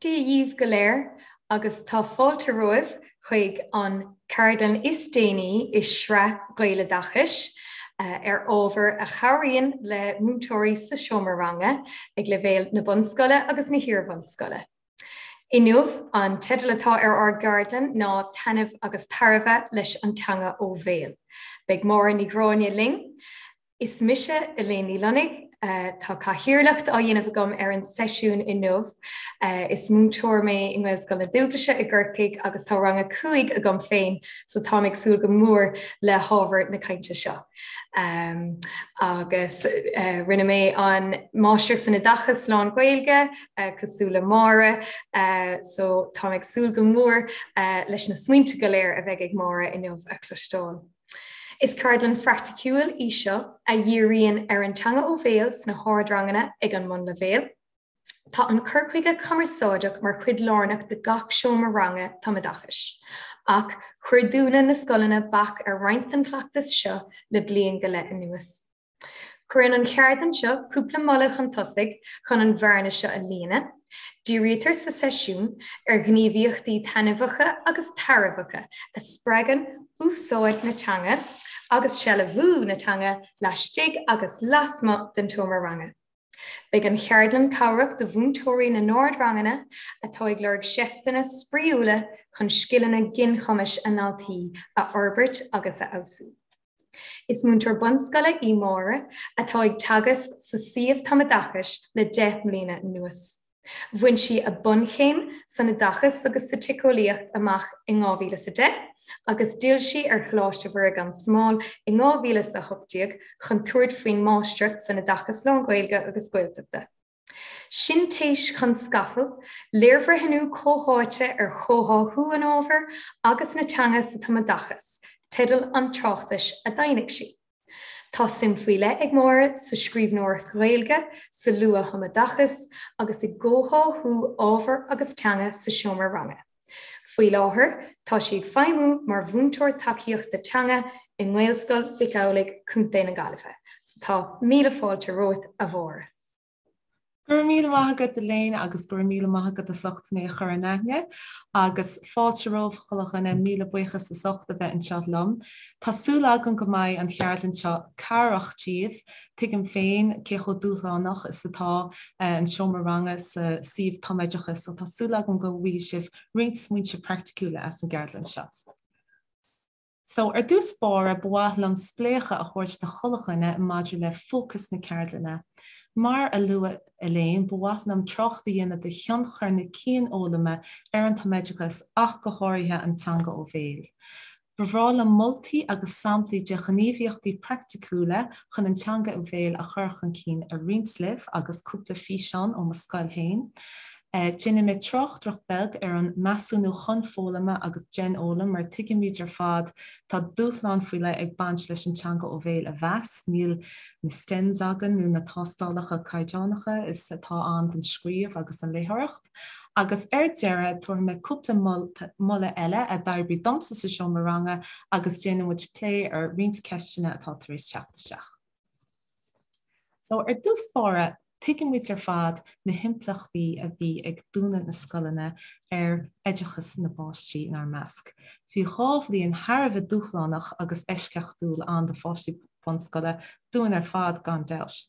Dia dhíbh go léir agus tá fáilte romhaibh chuig an ceardlann is déanaí i sraith Ghaeloideachais ar ábhar a chabhraíonn le múinteoirí sa seomra ranga ag leibhéal na bunscoile agus na hiar-bhunscoile. Inniu, an teideal atá ar ár gceardlann ná Taitneamh agus Tairbhe leis an Teanga ó Bhéal. Beidh Máire Ní Ghráinne linn. Is mise Elaine Ní Lonnaigh. Tá cathaoirleacht á dhéanamh agam ar an seisiún inniu. Is múinteoir mé i nGaelscoil na Dúglaise i gCorcaigh agus tá rang 5 agam féin so táim ag súil go mór le hábhar na cainte seo. Agus rinne mé an Máistreacht san Oideachas lán-Ghaeilge cosúil le Máire so táim ag súil go mór leis na smaointe go léir a bheidh ag Máire inniu a chloisteáil. Is ceardlann phraiticiúil í seo a dhíríonn ar an teanga ó bhéal sna hardranganna ag an mbunleibhéal. Tá an cur chuige cumarsáideach mar chuid lárnach de gach seomra ranga tumoideachais, ach chuir dúnadh na scoileanna bac ar roinnt den chleachtas seo le bliain go leith anuas. Cuireann an cheardlann seo cúpla moladh chun tosaigh chun an bhearna seo a líonadh. Dírítear sa seisiún ar ghníomhaíochtaí taitneamhacha agus tairbheacha a spreagann úsáid na teanga agus sealbhú na teanga laistigh agus lasmuigh den tseomra ranga. Beidh an cheardlann cabhrach do mhúinteoirí na n-ardranganna atá ag lorg seifteanna spraíúla chun scileanna ginchumais a ndaltaí a fhorbairt agus a fheabhsú. Is múinteoir bunscoile í Máire atá ag teagasc sa suíomh tumoideachais le 10 mbliana anuas. Bhain sí a bunchéim san Oideachas agus sa tSíceolaíocht amach in 2010 agus d'fhill sí ar Choláiste Mhuire gan Smál in 2018 chun tabhairt faoin Máistreacht san Oideachas Lán-Ghaeilge agus Gaeltachta. Sintéis chun Scafall, léirbhreithniú comhtháite ar chomhtháthú an ábhair agus na teanga sa tumoideachas, teideal an tráchtais a d'fhoighneigh sí. Tá suim faoi leith ag Máire sa scríbhneoireacht Ghaeilge, sa luath-thumoideachas agus i gcomhtháthú ábhair agus teanga sa seomra ranga. Faoi láthair, tá sí ag feidhmiú mar mhúinteoir tacaíochta teanga i nGaelscoil Mhic Amhlaigh, Co. na Gaillimhe. So tá míle fáilte romhat, a Mháire. Go raibh míle maith agat Elaine agus go raibh míle maith agat as ucht mé a chur in aithne agus fáilte romhaibh chuile dhuine, míle buíochas as ucht a bheith anseo liom. Tá súil agam go mbeidh an cheardlann seo cabhrach daoibh, tuigim féin cé chomh dúshlánach is atá an seomra ranga sa suíomh tumoideachais so tá súil agam go bhfaighidh sibh roinnt smaointe praiticiúla as an gceardlann seo. So, ar dtús báire, ba mhaith liom spléachadh a thabhairt do chuile dhuine maidir le fócas na ceardlainne. Mar a luaigh Elaine, ba mhaith liom trácht a dhéanamh de thionchar na cianfhoghlama ar an tumoideachas ach go háirithe an teanga ó bhéal. Ba bhreá liom moltaí agus samplaí de ghníomhaíochtaí praiticiúla chun an teanga ó bhéal a chur chun cinn a roinnt libh agus cúpla físeán ó mo scoil féin. Déanfaidh mé tráchtaireacht beag ar an measúnú chun foghlama agus den fhoghlaim mar tuigimid ar fad tá dúshlán faoi leith ag baint leis an teanga ó bhéal a mheas. Níl na stens againn nó na tástálacha caighdeánacha is atá ann don scríobh agus don léitheoireacht. Agus ar deireadh tabharfaidh mé cúpla moladh eile a d'oibrigh domsa sa seomra ranga agus déanfaidh muid plé ar roinnt ceisteanna atá tar éis teacht isteach. So, ar dtús báire, tuigimid ar fad na himpleachtaí a bhí ag dúnadh na scoileanna ar oideachas na bpáistí inár measc. Bhí 2 bhliain thar a bheith dúshlánach agus eisceachtúil ann do pháistí bunscoile, dúinn ar fad gan dabht.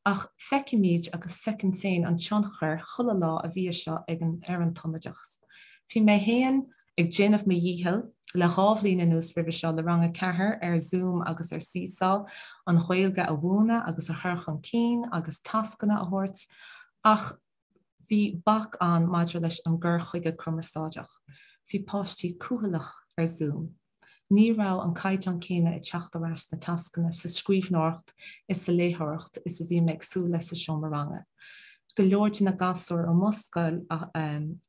Ach feicimid agus feicim féin an tionchar chuile lá a bhí seo ag an ar an tumoideachas. Bhí mé féin ag déanamh mo dhícheall le 2 bhliain anuas roimhe seo le Rang 4 ar Zoom agus ar Seesaw, an Ghaeilge a mhúineadh agus a chur chun cinn agus tascanna a thabhairt ach bhí bac ann maidir leis an gcur chuige cumarsáideach. Bhí páistí cúthaileach ar Zoom. Ní raibh an caighdeán céanna ag teacht ar ais sna tascanna, sa scríbhneoireacht is sa léitheoireacht is a bhí mé ag súil leis sa seomra ranga. Go leor de na gasúir ó mo scoil ar aon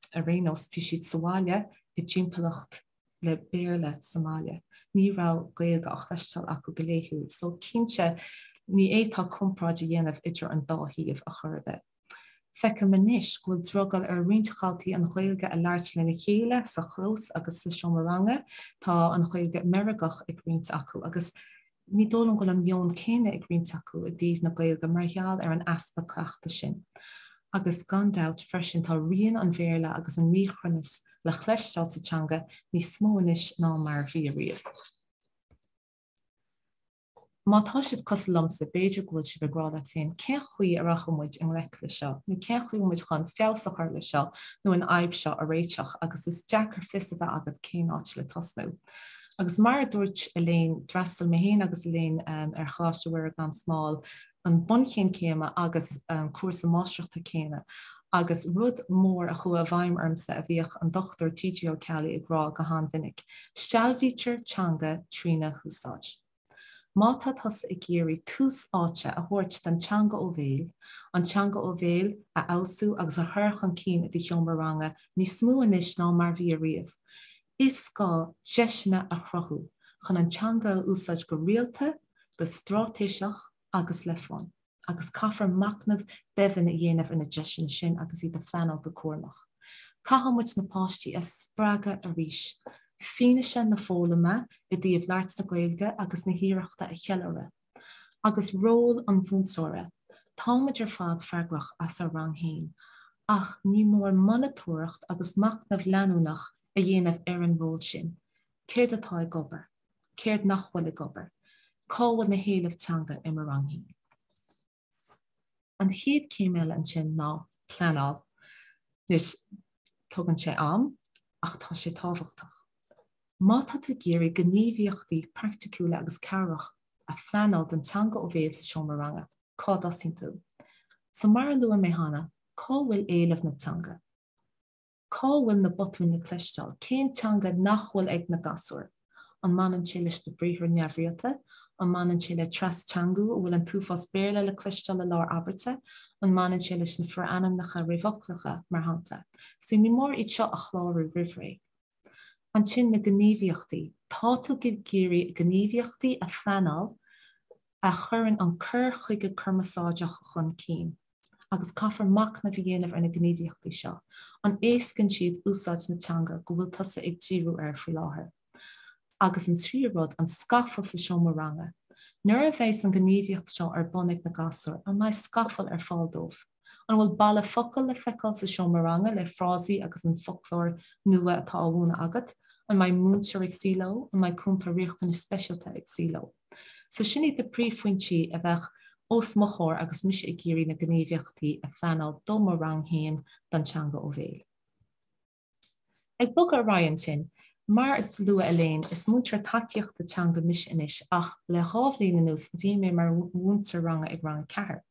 nós, bhí siad sa bhaile i dtimpeallacht le Béarla sa mbaile. Ní raibh Gaeilge á chloisteáil acu go laethúil. So cinnte ní fhéadfá comparáid a dhéanamh idir an dá shuíomh a chor ar bith. Feicim anois go bhfuil drogall ar roinnt dhaltaí an Ghaeilge a labhairt lena chéile sa chlós agus sa seomra ranga. Tá an Ghaeilge meirgeach ag roinnt acu agus ní dóigh liom go bhfuil an meon céanna ag roinnt acu i dtaobh na Gaeilge mar gheall ar an easpa cleachtaidh sin. Agus gan dabht freisin tá rian an Bhéarla agus an míchruinneas le chloisteáil sa teanga níos mó anois ná mar a bhí ariamh. Má tá sibh cosúil liomsa, b'fhéidir go bhfuil sibh ag rá leat féin, cén chaoi a rachaidh muid i ngleic le seo, nó cén chaoi a bhfuil muid chun feabhas a chur le seo, nó an fhadhb seo a réiteach, agus is deacair fios a bheith agat cén áit le tosnú. Agus mar a dúirt Elaine, d'fhreastail mé féin agus Elaine ar Choláiste Mhuire gan Smál, an bunchéim céanna agus an cúrsa máistreachta céanna, agus rud mór a chuaigh i bhfeidhm ormsa a bhíodh an Dr T.G. Ó Ceallaigh ag rá go han-mhinic, sealbhaítear teanga trína húsáid. Má tá tusa ag iarraidh tús áite a thabhairt don teanga ó bhéal, an teanga ó bhéal a fheabhsú agus a chur chun cinn i do sheomra ranga níos mó anois ná mar bhí ariamh, is gá deiseanna a chruthú chun an teanga a úsáid go rialta, go straitéiseach agus le fonn. agus caithfear machnamh doimhin a dhéanamh ar na deiseanna sin agus iad a phleanáil go cúramach. Caithfidh muid na páistí a spreagadh arís, fianaise na foghlama i dtaobh labhairt na Gaeilge agus na hiarrachta a cheiliúradh. Agus ról an mhúinteora. Tá muid ar fad freagrach as ár rang féin, ach ní mór monatóireacht agus machnamh leanúnach a dhéanamh ar an ról sin. Céard atá ag obair? Céard nach bhfuil ag obair? Cá bhfuil na héilimh teanga i mo rang féin? An chéad chéim eile ansin ná pleanáil. Anois, tógann sé am, ach tá sé tábhachtach. Má tá tú ag iarraidh gníomhaíochtaí praiticiúla agus cabhrach a phleanáil don teanga ó bhéal sa seomra ranga, cá dtosaíonn tú? So mar a luaigh mé cheana, cá bhfuil éileamh na teanga? Cá bhfuil na botúin le cloisteáil? Cén teanga nach bhfuil ag na gasúir? An mbaineann sé leis na briathra neamhrialta? An mbaineann sé le trasteangú a bhfuil an t-uafás Béarla le cloisteáil i lár abairte? An mbaineann sé leis na forainmneacha réamhfhoclacha, mar shampla? So ní mór iad seo a chlárú roimh ré. Ansin na gníomhaíochtaí. Tá tú ag iarraidh gníomhaíochtaí a phleanáil a chuireann an cur chuige cumarsáideach chun cinn. agus caithfear machnamh a dhéanamh ar na gníomhaíochtaí seo, an éascaíonn siad úsáid na teanga go bhfuil tusa ag díriú air faoi láthair? Agus an tríú rud, an scafall sa seomra ranga. Nuair a bheas an ghníomhaíocht seo ar bun ag na gasúir, an mbeidh scafall ar fáil dóibh? An bhfuil balla focal le feiceáil sa seomra ranga le frásaí agus an foclóir nua atá á mhúineadh agat? An mbeidh múinteoir ag suí leo? An mbeidh cúntóir riachtanais speisialta ag suí leo? So sin iad na príomhphointí a bheadh os mo chomhair agus mise ag iarraidh na gníomhaíochtaí a phleanáil do mo rang féin don teanga ó bhéal. Ag bogadh ar aghaidh ansin, mar a luaigh Elaine, is múinteoir tacaíochta teanga mise anois ach le dhá bhliain anuas bhí mé mar mhúinteoir ranga ag rang 4.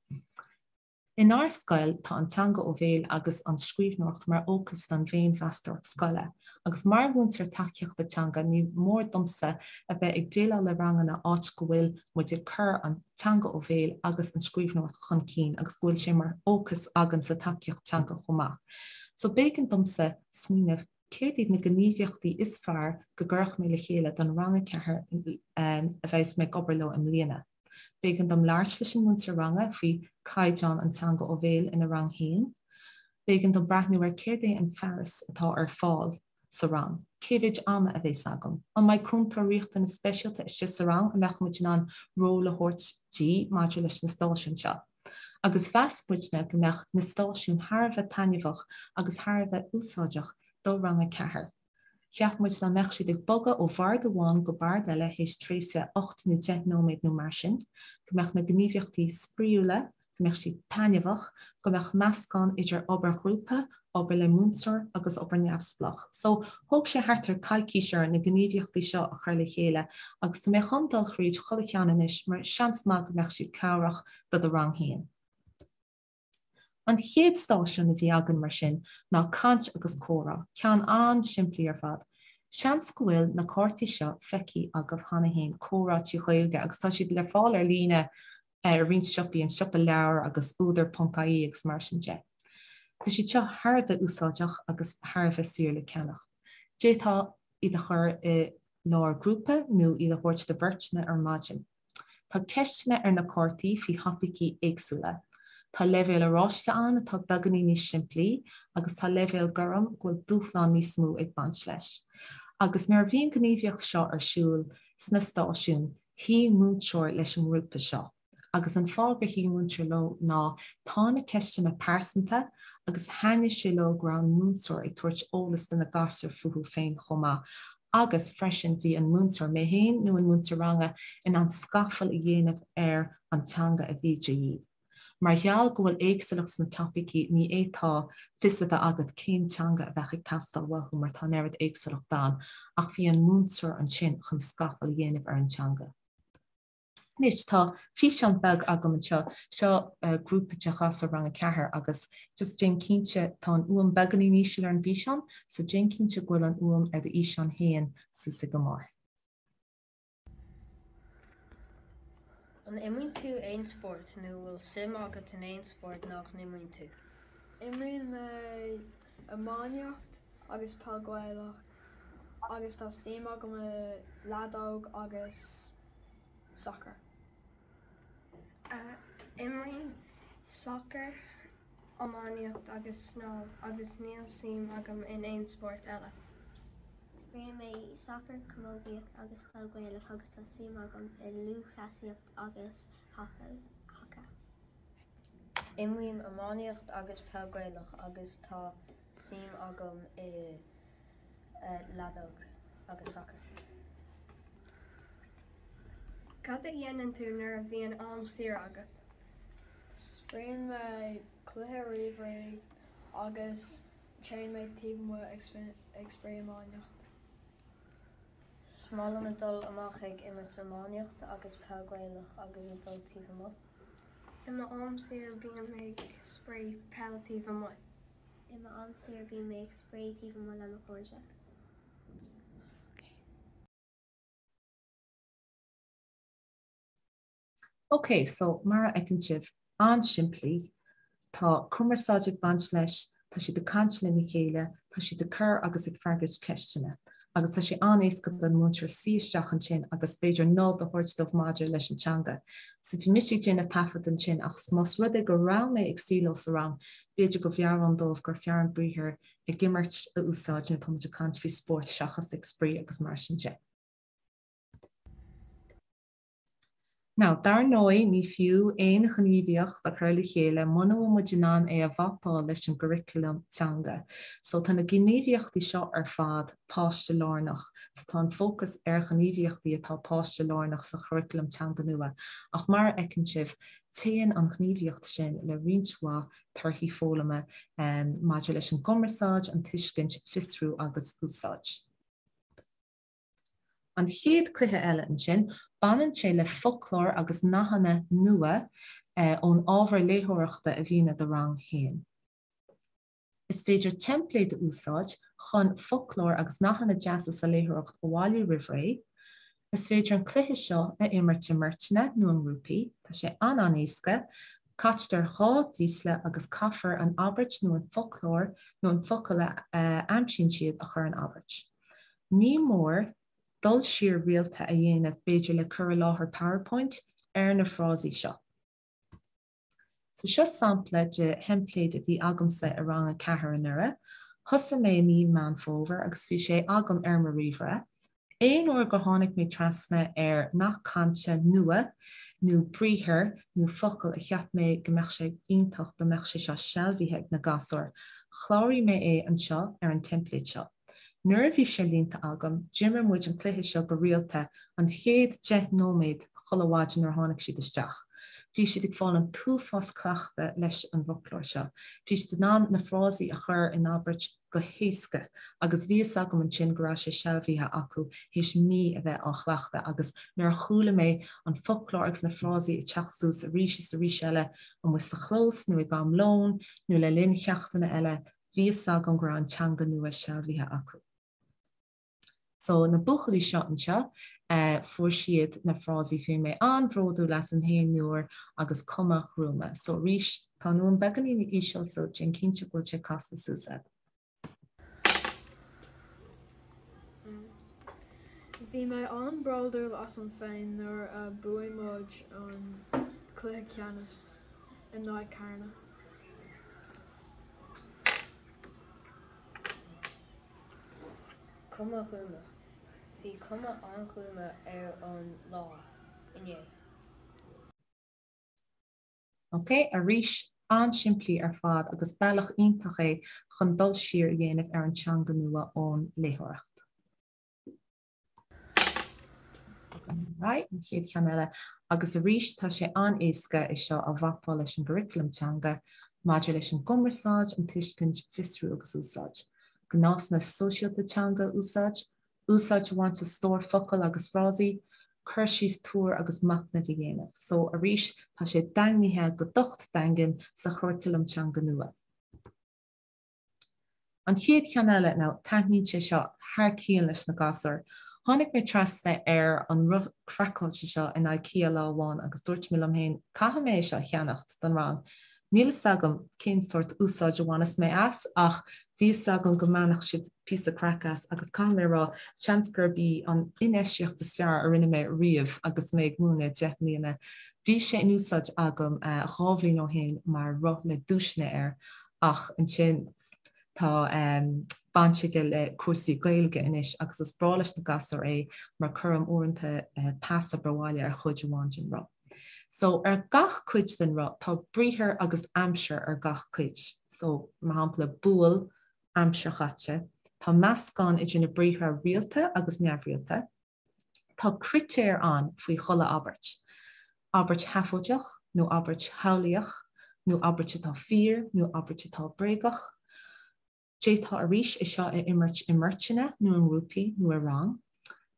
Inár scoil tá an teanga ó bhéal agus an scríbhneoireacht mar fhócas don bhféinmheastóireacht scoile agus mar mhúinteoir tacaíochta teanga ní mór domsa a bheith ag déileáil le ranganna áit go bhfuil muid ag cur an teanga ó bhéal agus an scríbhneoireacht chun cinn agus go bhfuil sé mar fhócas againn sa tacaíocht teanga chomh maith. So b'éigean domsa smaoineamh céard iad na gníomhaíochtaí is fearr go gcuirfeadh mé le chéile don rang 4 a bheas mé ag obair leo i mbliana. B'éigean dom labhairt leis an múinteoir ranga faoi caighdeán an teanga ó bhéal ina rang féin. B'éigean dom breathnú ar céard é an fearas atá ar fáil sa rang, cé mhéid ama a bhéas agam, an mbeidh cúntóir riachtanas speisialta istigh sa rang a mbeadh muid in ann ról a thabhairt di maidir leis na stáisiúin seo. Agus mheas muidne go mbeadh na stáisiúin thar a bheith taitneamhach agus thar a bheith úsáideach do rang 4. Cheap muid dá mbeadh siad ag bogadh ó bhord amháin go bord eile théis tréimhse 8 nó 10 nóiméad nó mar sin, go mbeadh na gníomhaíochtaí spraíúla, go mbeadh siad taitneamhach, go mbeadh meascán idir obair ghrúpa, obair le múinteoir agus obair neamhspleách. So, thóg sé thart ar coicís orainn na gníomhaíochtaí seo a chur le chéile agus tá mé chun dul thríd chuile cheann anois mar seans maith go mbeadh siad cabhrach do do rang féin. An chéad stáisiún a bhí againn mar sin ná caint agus comhrá, ceann an-simplí ar fad. Seans go bhfuil na cártaí seo feicthe agaibh cheana féin, Comhráití Gaeilge, agus tá siad le fáil ar líne i roinnt siopaí, an Siopa Leabhar agus Údar.ie agus mar sin de. Tá siad seo thar a bheith úsáideach agus thar a bheith saor le ceannach. D'fhéadfá iad a chur i lár grúpa nó iad a thabhairt do bheirteanna ar maidin. Tá ceisteanna ar na cártaí faoi thopaicí éagsúla. Tá leibhéal oráiste ann atá beagáinín níos simplí agus tá leibhéal gorm go bhfuil dúshlán níos mó ag baint leis. Agus nuair a bhí an ghníomhaíocht seo ar siúl sna stáisiúin, shuigh múinteoir leis an ngrúpa seo. Agus an fáth gur shuigh an múinteoir leo ná tá na ceisteanna pearsanta agus thaitnigh sé leo go raibh an múinteoir ag tabhairt eolas do na gasúir fúthu féin chomh maith. Agus freisin bhí an múinteoir, mé féin nó an múinteoir ranga, in ann scafall a dhéanamh ar an teanga a bhí de dhíth. Mar gheall go bhfuil éagsúlacht sna topaicí ní fhéadfá fios a bheith agat cén teanga a bheadh ag teastáil uathu mar tá an oiread éagsúlacht ann ach bhí an múinteoir ansin chun scafall a dhéanamh ar an teanga. Anois tá físeán beag agam anseo, seo grúpa de ghasúir rang 4 agus just déan cinnte tá an fhuaim beagáinín íseal ar an bhfíseán so déan cinnte go bhfuil an fhuaim ar do fhíseán féin suas ag an mbarr. An imríonn tú aon spórt nó an bhfuil suim agat in aon spórt nach n-imríonn tú? Imríonn mé iománaíocht agus peil Gaelach agus tá suim agam i leadóg agus sacar. Imrím sacar, iománaíocht agus snámh agus níl suim agam in aon spórt eile. Spraoim mé sacar, camógaíocht agus peil Gaelach agus tá suim agam i lúthchleasaíocht agus haca. Imrím iománaíocht agus peil Gaelach agus tá suim agam i leadóg agus sacar. Cad a dhéanann tú nuair a bhíonn am saor agat? Spraoim mé cluiche ríomhairí agus téann mé taobh amuigh ag spraoi iománaíocht. Is maith liom a dul amach ag imirt iománaíocht agus peil Gaelach agus a dul taobh amuigh. I mo am saor bím ag spraoi peil taobh amuigh. I mo am saor bím ag spraoi taobh amuigh le mo chairde. Ok, so mar a fheiceann sibh, an-simplí. Tá cumarsáid ag baint leis, tá siad ag caint lena chéile, tá siad ag cur agus ag freagairt ceisteanna. Agus tá sé an-éasca don mhúinteoir suí isteach ansin agus b'fhéidir nod a thabhairt dóibh maidir leis an teanga. So bhí mise ag déanamh taifead ansin ach más rud é go raibh mé ag suí leo sa rang, b'fhéidir go mheabhróinn dóibh gur fearr an briathar ag imirt a úsáid nuair atá muid ag caint faoi spórt seachas ag spraoi agus mar sin de. Now, dar ndóigh, ní fiú aon ghníomhaíocht a chur le chéile muna bhfuil muid in ann é a mhapáil leis an gcuraclam teanga. So, tá na gníomhaíochtaí seo ar fad páiste-lárnach. So, tá an fócas ar ghníomhaíochtaí atá páiste-lárnach sa churaclam teanga nua. Ach mar a fheiceann sibh, téann an ghníomhaíocht sin le roinnt mhaith torthaí foghlama maidir leis an gcumarsáid, an tuiscint, fiosrú agus úsáid. An chéad cluiche eile ansin, baineann sé le foclóir agus nathanna nua ón ábhar léitheoireachta a bhíonn i do rang féin. Is féidir teimpléad a úsáid chun foclóir agus nathanna deasa sa léitheoireacht a bhailiú roimh ré. Is féidir an cluiche seo a imirt i mbeirteanna nó i ngrúpaí. Tá sé an-an-éasca. Caitear 2 díosla agus caithfear an abairt nó an foclóir nó an focal a aimsíonn siad a chur in abairt. Ní mór dul siar rialta a dhéanamh, b'fhéidir le cur i láthair PowerPoint, ar na frásaí seo. So seo sampla de theimpléad a bhí agamsa i rang 4 anuraidh. Thosaigh mé i mí Meán Fómhair agus bhí sé agam ar mo ríomhaire. Aon uair gur tháinig mé trasna ar nath cainte nua nó briathar nó focal a cheap mé go mbeadh sé iontach dá mbeadh sé seo sealbhaithe ag na gasúir, chláraigh mé é anseo ar an teimpléad seo. Nuair a bhí sé líonta agam, d'imir muid an cluiche seo go rialta an chéad 10 nóiméad chuile mhaidin nuair a tháinig siad isteach. Bhí siad ag fáil an t-uafás cleachta leis an bhfoclóir seo. Bhí siad in ann na frásaí a chur in abairt go héasca agus bhí fhios agam ansin go raibh sé sealbhaithe acu théis mí a bheith á chleachtadh agus nuair a chuala mé an foclóir agus na frásaí ag teacht suas arís is arís eile amuigh sa chlós nó ag am lóin nó le linn cheachtanna eile, Bhí fhios agam go raibh an teanga nua sealbhaithe acu. So, na buachaillí seo anseo, fuair siad na frásaí Bhí mé an-bhródúil asam féin nuair agus cuma ghruama. So, arís, tá an fhuaim beagáinín íseal so déan cinnte go bhfuil sé casta suas agat. Bhí mé an-bhródúil asam féin nuair a bhuaigh muid an cluiche ceannais in aghaidh Carna. Cuma ghruama. Bhí cuma an-ghruama ar an lá inné. Ok, arís, an-simplí ar fad agus bealach iontach é chun dul siar a dhéanamh ar an teanga nua ón léitheoireacht. Right, an chéad cheann eile. Agus arís tá sé an-éasca é seo a mhapáil leis an gcuraclam teanga maidir leis an gcumarsáid, an tuiscint, fiosrú agus úsáid. Gnásanna sóisialta teanga a úsáid, úsáid a bhaint as stór focal agus frásaí, cur síos tuar agus machnamh a dhéanamh. So arís tá sé daingnithe go docht daingean sa churaclam teanga nua. An chéad cheann eile, now taitníonn sé seo thar cionn leis na gasúir. Tháinig mé trasna ar an roth craiceáilte seo in IKEA lá amháin agus dúirt mé liom féin, caithfidh mé é seo a cheannacht don rang. Níl fhios agam cén sórt úsáid a bhainfeas mé as ach bhí fhios agam go mbainfeadh siad píosa craic as agus caithfidh mé a rá, seans gurb í an infheistíocht is fearr a rinne mé riamh agus mé ag múineadh 10 mbliana. Bhí sé in úsáid agam 2 bhliain ó shin mar roth le duaiseanna air Ach ansin tá baint aige le cúrsaí Gaeilge anois agus is breá leis na gasúir é mar cuirim uaireanta pas obair bhaile ar chuid amháin den roth. So ar gach cuid den roth tá briathar agus aimsir ar gach cuid. So mar shampla buail, aimsir chaite. Tá meascán idir na briathra rialta agus neamhrialta. Tá critéir ann faoi chuile abairt, abairt sheafóideach nó abairt shamhlaíoch nó abairt atá fíor nó abairt atá bréagach. D'fhéadfá arís é seo a imirt i mbeirteanna nó i ngrúpaí nó i rang.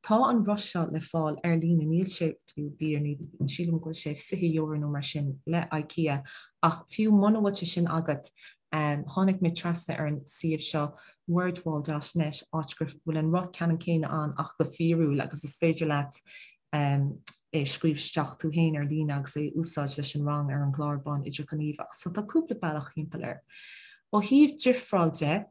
Tá an roth seo le fáil ar líne, níl sé fiú daor, sílim go bhfuil sé €20 nó mar sin le IKEA ach fiú muna bhfuil sé sin agat, Tháinig mé trasna ar an suíomh seo wordwall dot net áit go bhfuil an roth ceannann céanna ann ach go fíorúil agus is féidir leat é a scríobh isteach tú féin ar líne agus é a úsáid leis an rang ar an gclár bán idirghníomhach. So tá cúpla bealach thimpeall air. Ó thaobh difreáil de,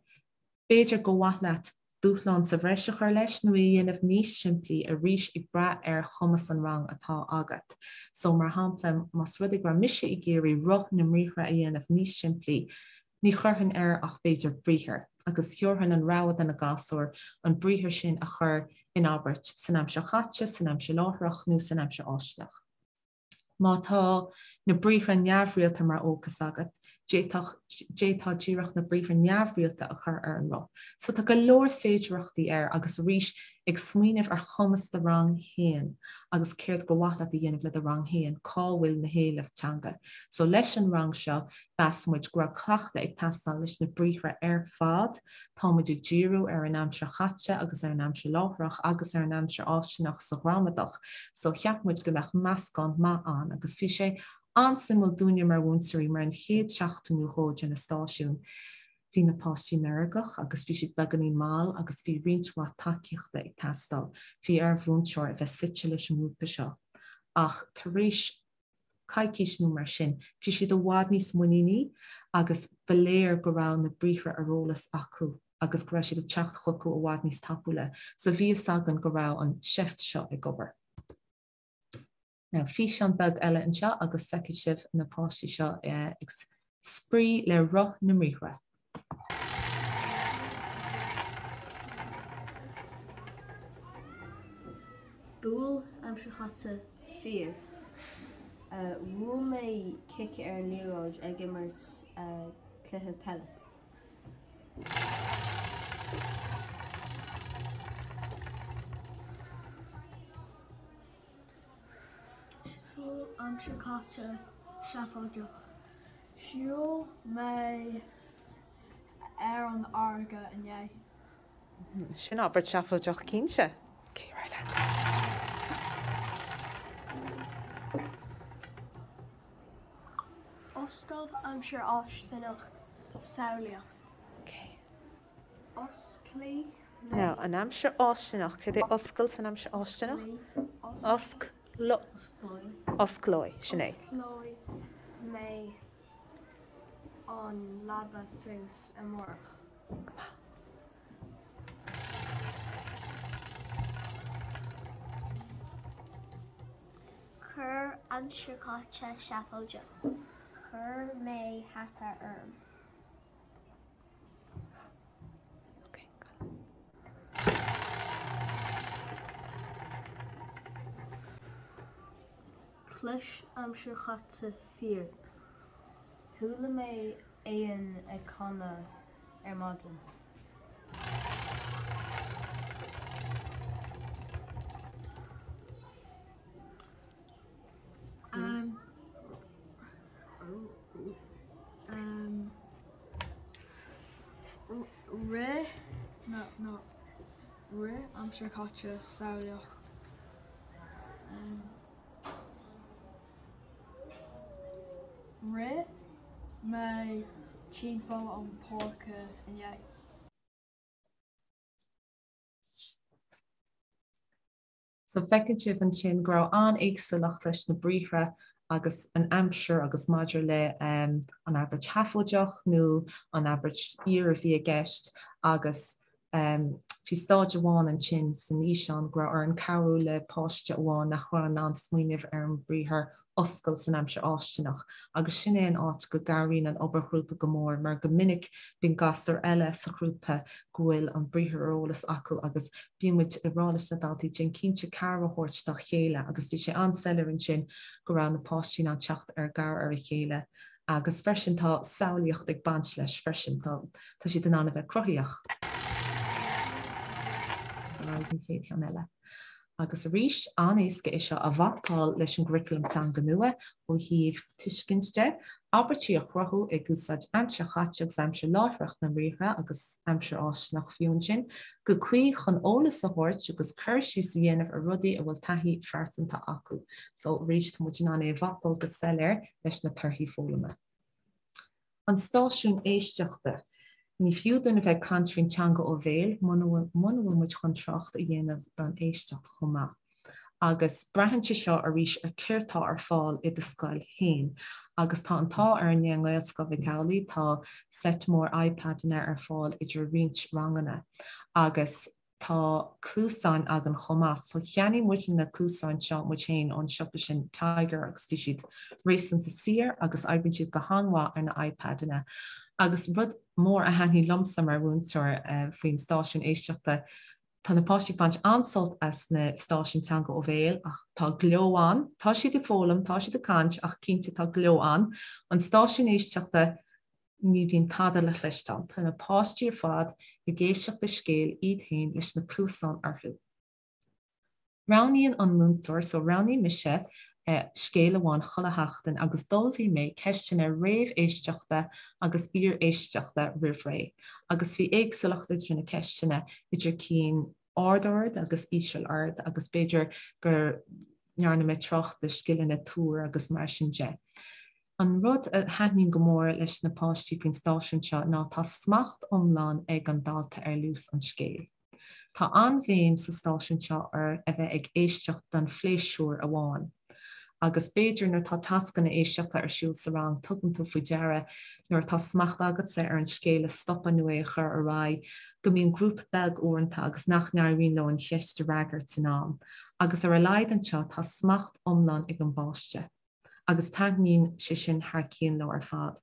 B'fhéidir gur mhaith leat dúshlán sa bhreis a chur leis nó é a dhéanamh níos simplí, arís ag brath ar chumas an rang atá agat. So, mar shampla, más rud é go raibh mise ag iarraidh roth na mbriathra a dhéanamh níos simplí, ní chuirfinn air ach b'fhéidir briathar, agus thabharfainn an rogha do na gasúir an briathar sin a chur in abairt san aimsir chaite, san aimsir láithreach nó san aimsir fháistineach. Má tá na briathra neamhrialta mar fhócas agat, d'fhéadfá díreach na briathra neamhrialta a chur ar an roth. So tá go leor féidearthachtaí air agus arís ag smaoineamh ar chumas do rang féin agus céard gur mhaith leat a dhéanamh le do rang féin, cá bhfuil na héilimh teanga. So leis an rang seo, mheas muid go raibh cleachtadh ag teastáil leis na briathra ar fad Tá muid ag díriú ar an aimsir chaite agus ar an aimsir láithreach agus ar an aimsir fháistineach sa ghramadach so cheap muid go mbeadh meascán maith ann agus bhí sé an-suimiúil dúinne mar mhúinteoirí mar an chéad seachtain nó dhó de na stáisiúin bhí na páistí meirgeach agus bhí siad beagáinín mall agus bhí roinnt mhaith tacaíochta ag teastáil. Bhí ar mhúinteoir a bheith suite leis an ngrúpa seo ach tar éis coicís nó mar sin. Bhí siad i bhfad níos muiníní agus ba léir go raibh na briathra ar eolas acu agus go raibh siad ag teacht chucu i bhfad níos tapúla. So bhí fhios againn go raibh an seift seo ag obair. Now, físeán beag eile anseo agus feicfidh sibh na páistí seo ag spraoi le roth na mbriathra. Buail, aimsir chaite, fíor. Bhuail mé cic ar an liathróid ag imirt cluiche peile. Siúil, aimsir chaite, seafóideach. Shiúil mé ar an fharraige inné. Sin abairt seafóideach cinnte. Ok, right leat. Oscail, aimsir fháistineach, samhlaíoch. Ok. Osclaí mé. Now, an aimsir fháistineach, céard é oscail san aimsir fháistineach? Osclaí. Osclóidh. Sin é. Osclóidh mé an leaba suas amárach. Go maith. Cuir aimsir chaite seafóideach. Chuir mé hata orm. Clois aimsir chaite fíor. Chuala mé éan ag canadh ar maidin. Rith nó rith aimsir chaite samhlaíocht. Rith mé timpeall an páirce inné. So feiceann sibh ansin go raibh an-éagsúlacht leis na briathra agus an aimsir agus maidir le an abairt sheafóideach nó an abairt fhíor a bhí i gceist agus Bhí stáid amháin ansin san fhíseán go raibh orainn cabhrú le páiste amháin nach raibh in ann smaoineamh ar an briathar oscail san aimsir fháistineach agus sin é an áit go gcabhraíonn an obair ghrúpa go mór mar go minic bíonn gasúr eile sa ghrúpa go bhfuil an briathar ar eolas acu agus bíonn muid ag rá leis na daltaí déan cinnte cabhair a thabhairt dá chéile agus bhí sé an-soiléir ansin go raibh na páistí in ann teacht ar gcabhair ar a chéile Agus freisin tá samhlaíocht ag baint leis freisin, tá tá siad in ann a bheith cruthaíoch. Ar aghaidh an chéad cheann eile. Agus arís, an-éasca é seo a mhapáil leis an gcuraclam teanga nua ó thaobh tuiscint de, abairtí a chruthú ag úsáid aimsir chaite agus aimsir láithreach na mbriathra agus aimsir fháistineach fiú ansin, go cuí chun eolas a thabhairt agus cur síos a dhéanamh ar rudaí a bhfuil taithí phearsanta acu. So arís, tá muid in ann é a mhapáil go soiléir leis na torthaí foghlama. An stáisiún éisteachta. Ní fiú dúinn a bheith ag caint faoin teanga ó bhéal muna bhfuil muid chun trácht a dhéanamh don éisteacht chomh maith. Agus braitheann sé seo arís ar céard tá ar fáil i do scoil féin. Agus tá an t-ádh orainne i nGaelscoil Mhic Amhlaigh, tá seit mór iPadanna ar fáil idir roinnt ranganna. Agus Tá cluasáin againn chomh maith. So cheannaigh muid na cluasáin seo muid féin ón siopa sin Tiger agus bhí siad réasúnta saor agus oibríonn siad go han-mhaith ar na iPadanna. Agus rud mór a thaitnigh liomsa mar mhúinteoir faoin stáisiún éisteachta, tá na páistí ag baint an-sult as na stáisiúin teanga ó bhéal ach tá gleo ann, tá siad ag foghlaim, tá siad ag caint ach cinnte tá gleo ann. An stáisiún éisteachta, Ní bhíonn tada le cloisteáil. Tá na páistí ar fad ag éisteacht le scéal iad féin leis na cluasáin orthu. Roghnaíonn an múinteoir, so roghnaigh mise scéal amháin chuile sheachtain agus d'ullmhaigh mé ceisteanna réamhéisteachta agus iar-éisteachta roimh ré agus bhí éagsúlacht idir na ceisteanna, idir cinn ard-ard agus íseal-ard agus b'fhéidir go ndearna mé trácht le scileanna tuar agus mar sin de. An rud a thaitníonn go mór leis na páistí faoin stáisiún seo ná tá smacht iomlán ag an dalta ar luas an scéil. Tá an-bhéim sa stáisiún seo ar a bheith ag éisteacht don phléisiúr amháin. Agus b'fhéidir nuair atá tascanna éisteachta ar siúl sa rang tugann tú faoi deara nuair atá smacht agatsa ar an scéal a stopadh nó é a chur ar aghaidh go mbíonn grúpa beag uaireanta agus nach n-éiríonn leo an cheist a fhreagairt in am. Agus ar a laghad anseo tá smacht iomlán ag an bpáiste. Agus taitníonn sé sin thar cionn leo ar fad.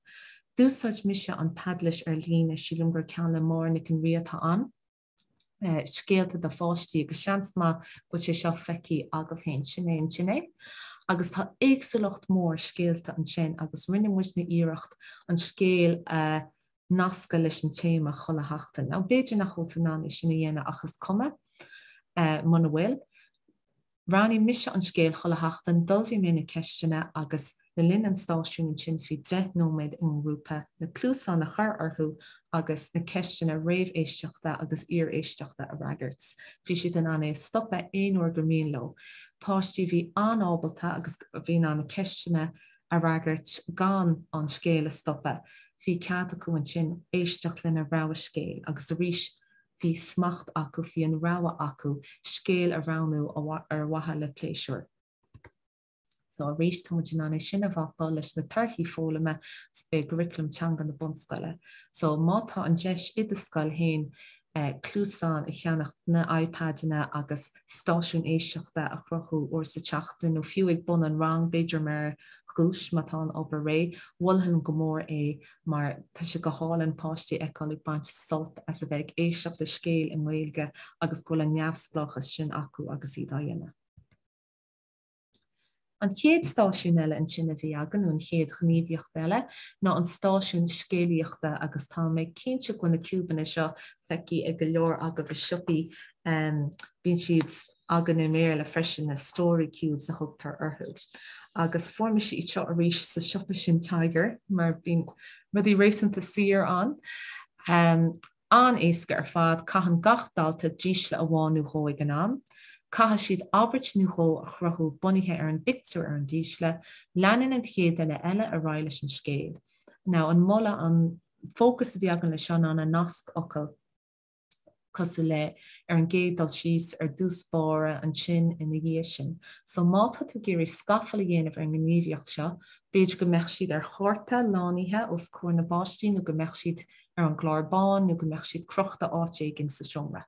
D'úsáid mise an Padlet ar líne, sílim gur ceann le Máire Nic an Rí atá ann. scéalta do pháistí agus seans maith go bhfuil sé seo feicthe agaibh féin. Sin é ansin é. Agus tá éagsúlacht mór scéalta ansin agus rinne muidne iarracht an scéal a nascadh leis an téama chuile sheachtain. Now b'fhéidir nach bhfuil tú in ann é sin a dhéanamh ach is cuma muna bhfuil. Roghnaigh mise an scéal chuile sheachtain, d'ullmhaigh mé na ceisteanna agus le linn an stáisiúin ansin bhí 10 nóiméad ag an ngrúpa na cluasáin a chur orthu agus na ceisteanna réamhéisteachta agus iar-éisteachta a fhreagairt. Bhí siad in ann é a stopadh aon uair gur mian leo. Páistí a bhí an-ábalta agus a bhí in ann na ceisteanna a fhreagairt gan an scéal a stopadh, bhí cead acu ansin éisteacht lena rogha scéil agus arís bhí smacht acu, bhí an rogha acu scéal a roghnú ar mhaithe le pléisiúr. So arís, tá muid in ann é sin a mhapáil leis na torthaí foghlama i gcuraclam teanga na bunscoile. So má tá an deis i do scoil féin cluasáin a cheannach, na iPadanna agus stáisiún éisteachta a chruthú uair sa tseachtain nó fiú ag bun an rang, b'fhéidir mar dhuais má tá an obair réidh, mholfainn go mór é mar tá sé go hálainn páistí a fheiceáil ag baint sult as a bheith ag éisteacht le scéal i nGaeilge agus go bhfuil an neamhspleáchas sin acu agus iad á dhéanamh. An chéad stáisiún eile ansin a bhí againn, nó an chéad ghníomhaíocht eile, ná an stáisiún scéalaíochta agus tá mé cinnte go bhfuil na ciúbanna seo feicthe ag go leor agaibh i siopaí. Bíonn siad againn i mBéarla freisin, na story cubes a thugtar orthu. Agus fuair mise iad seo arís sa siopa sin Tiger mar bíonn rudaí réasúnta saor ann. An-éasca ar fad, caitheann gach dalta dísle amháin nó dhó ag an am. Caithfidh siad abairt nó dhó a chruthú bunaithe ar an bpictiúr ar an dísle. Leanann an chéad duine eile ar aghaidh leis an scéal. Now, an moladh, an fócas a bhí againn leis seo ná na nascfhocail cosúil le ar an gcéad dul síos, ar dtús báire, ansin, ina dhiaidh sin. So má tá tú ag iarraidh scafall a dhéanamh ar an ngníomhaíocht seo, b'fhéidir go mbeadh siad ar chárta lánaithe os comhair na bpáistí nó go mbeadh siad ar an gclár bán nó go mbeadh siad crochta áit éigin sa seomra.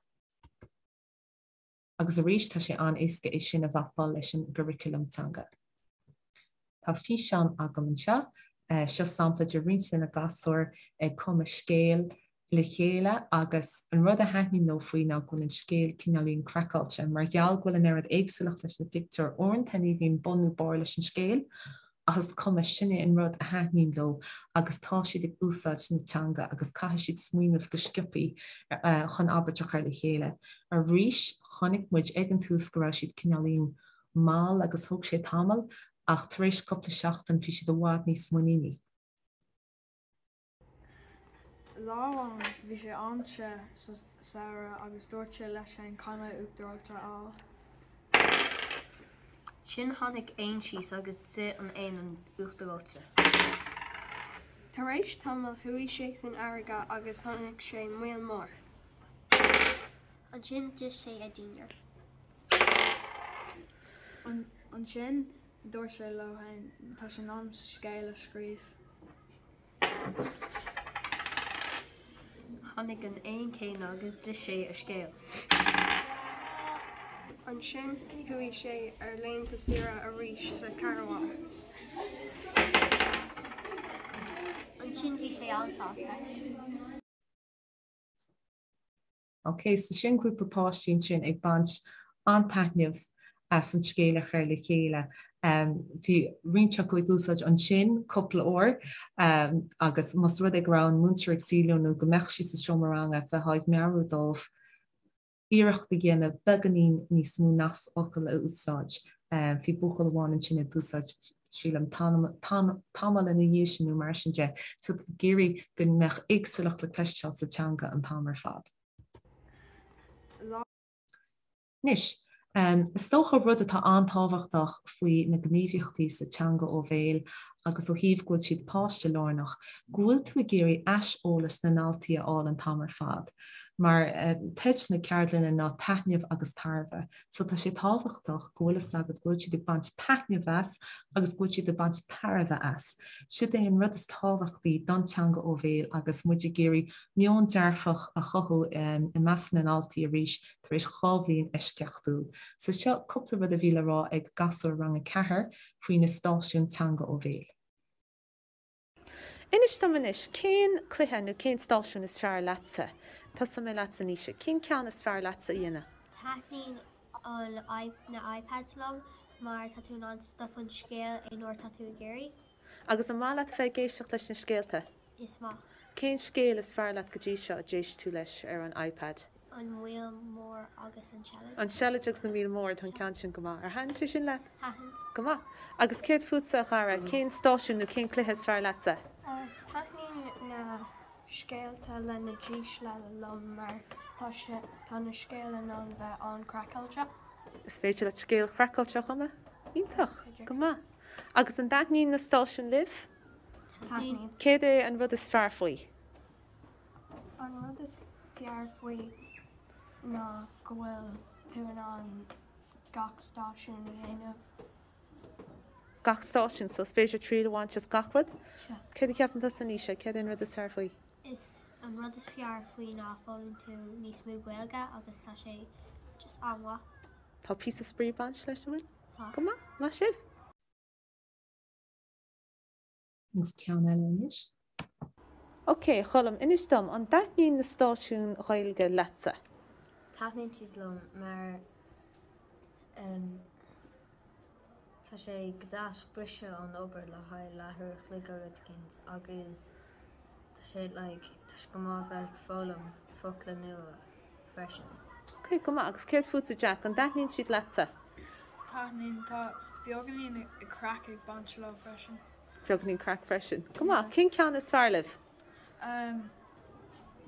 Agus arís, tá sé an-éasca é sin a mhapáil leis an gcuraclam teanga. Tá físeán agam anseo. Seo sampla de roinnt de na gasúir ag cumadh scéil le chéile agus an rud a thaitníonn leo faoi ná go bhfuil an scéal cineáilín craiceáilte. Mar gheall go bhfuil an oiread éagsúlacht leis na pictiúir, uaireanta ní bhíonn bun nó barr leis an scéal Ach is cuma, sin é an rud a thaitníonn leo agus tá siad ag úsáid na teanga agus caithfidh siad smaoineamh go sciobthaí chun abairt a chur le chéile. Arís, chonaic muid ag an tús go raibh siad cineáilín mall agus thóg sé tamall ach tar éis cúpla seachtain bhí siad i bhfad níos muiníní. Lá amháin bhí sé an-te sa samhradh agus dúirt sé leis féin caithfidh mé uachtar reoite a fháil. Sin tháinig éan síos agus d'ith an éan an uachtar reoite. Tar éis tamaill chuaigh sé san fharraige agus chonaic sé míol mór. Ansin d'ith sé a dhinnéar. Ansin dúirt sé leo féin tá sé in am scéal a scríobh. Tháinig an éan céanna agus d'ith sé a scéal. Ansin chuaigh sé ar laethanta saoire arís sa charbhán. Ansin bhí sé an-sásta. Ok, so sin grúpa páistí ansin ag baint an-taitneamh as an scéal a chur le chéile. Bhí roinnt acu ag úsáid ansin cúpla uair agus más rud é go raibh an múinteoir ag suí leo nó go mbeadh siad sa seomra ranga bheifeá ag meabhrú dóibh iarracht a dhéanamh beagáinín níos mó nascfhocal a úsáid. Bhí buachaill amháin ansin a d'úsáid, sílim, tamall ina dhiaidh sin nó mar sin de. So tá ag iarraidh go mbeadh éagsúlacht le cloisteáil sa teanga an t-am ar fad. Anois, is dócha rud atá an-tábhachtach faoi na gníomhaíochtaí sa teanga ó bhéal agus ó thaobh go bhfuil siad páiste-lárnach, go bhfuil tú ag iarraidh aiseolas na ndaltaí a fháil an t-am ar fad. Mar teideal na ceardlainne ná taitneamh agus tairbhe. So tá sé tábhachtach go bhfuil fhios agat go bhfuil siad ag baint taitneamh as agus go bhfuil siad ag baint tairbhe as. Siod é an rud is tábhachtaí don teanga ó bhéal agus muid ag iarraidh meon dearfach a chothú i measc na ndaltaí arís tar éis 2 bhliain eisceachtúil. So seo cúpla rud a bhí le rá ag gasúir rang 4 faoi na stáisiúin teanga ó bhéal. Inis dom anois, cén cluiche nó cén stáisiún is fearr leatsa? Tosóidh mé leatsa, Naoise. Cén ceann is fearr leatsa a dhéanamh? Taitníonn an na iPads liom mar tá tú in ann stop an scéal aon uair tá tú ag iarraidh. Agus an maith leat a bheith ag éisteacht leis na scéalta? Is maith. Cén scéal is fearr leat go dtí seo a d'éist tú leis ar an iPad? An Míol Mór agus an Seilid. An Seilid agus an Míol Mór, tá an ceann sin go maith. Ar thaitin sé sin leat? Thaitin. Go maith. Agus céard fútsa, a Dhara? Cén stáisiún nó cén cluiche is fearr leatsa? Taitníonn na scéalta le na dísle liom mar tá sé tá na scéal in ann bheith an-craiceáilte. Is féidir leat scéal chraiceáilte a chumadh? Iontach! Go maith. Agus an dtaitníonn na stáisiúin libh? Taitníonn. Céard é an rud is fearr faoi? An rud is fearr faoi ná go bhfuil tú in ann gach stáisiún a dhéanamh. Gach stáisiún, so is féidir triail a bhaint as gach rud? Sea. Céard a cheapann tusa, Naoise? Céard é an rud is fearr faoi? Is an rud is fearr faoi ná foghlaim tú níos mó Gaeilge agus tá sé just an-mhaith. Tá píosa spraoi ag baint leis, an bhfuil? Tá. Go maith, maith sibh! Agus ceann eile anois. Ok, a Cholm, inis dom, an dtaitníonn na stáisiúin Ghaeilge leatsa? Taitníonn siad liom mar Tá sé go deas briseadh ón obair le haghaidh leathuair a chloig nó rud éicint agus tá sé like tá sé go maith bheith ag foghlaim focla nua freisin. Ok, go maith. Agus céard fútsa Jack, an dtaitníonn siad leatsa? Taitníonn, tá beagáinín craic ag baint leo freisin. Beagáinín craic freisin. Go maith. Cén ceann is fearr libh? Um,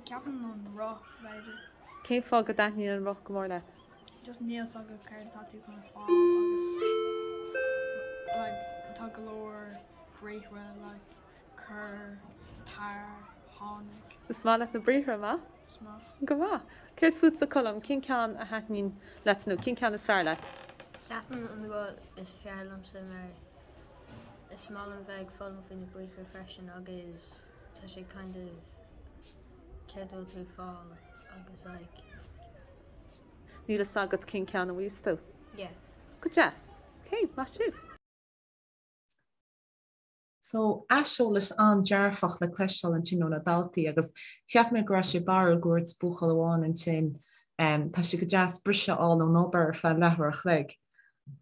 ceapaim an roth, b'fhéidir. Cén fáth go dtaitníonn an roth go mór leat? Just níl 's agat céard atá tú chun a fáil agus like, tá go leor briathra like, cuir, tar, tháinig. Is maith leat na briathra, maith? Is maith. Go maith. Céard fútsa Colm, cén ceann a thaitníonn leat nó cén ceann is fearr leat? Ceapaim an roth is fearr liomsa mar is maith liom bheith ag foghlaim faoi na briathra freisin agus tá sé kind of céard a bhfuil tú ag fáil agus like. Níl fhios agat cén ceann a bhfuigheas tú? Yeah. Go deas. Ok, maith sibh. So, aiseolas an-dearfach le cloisteáil ansin ó na daltaí agus cheap mé go raibh sé barrúil go dúirt buachaill amháin ansin tá sé go deas briseadh a fháil ón obair ar feadh leathuair a chloig.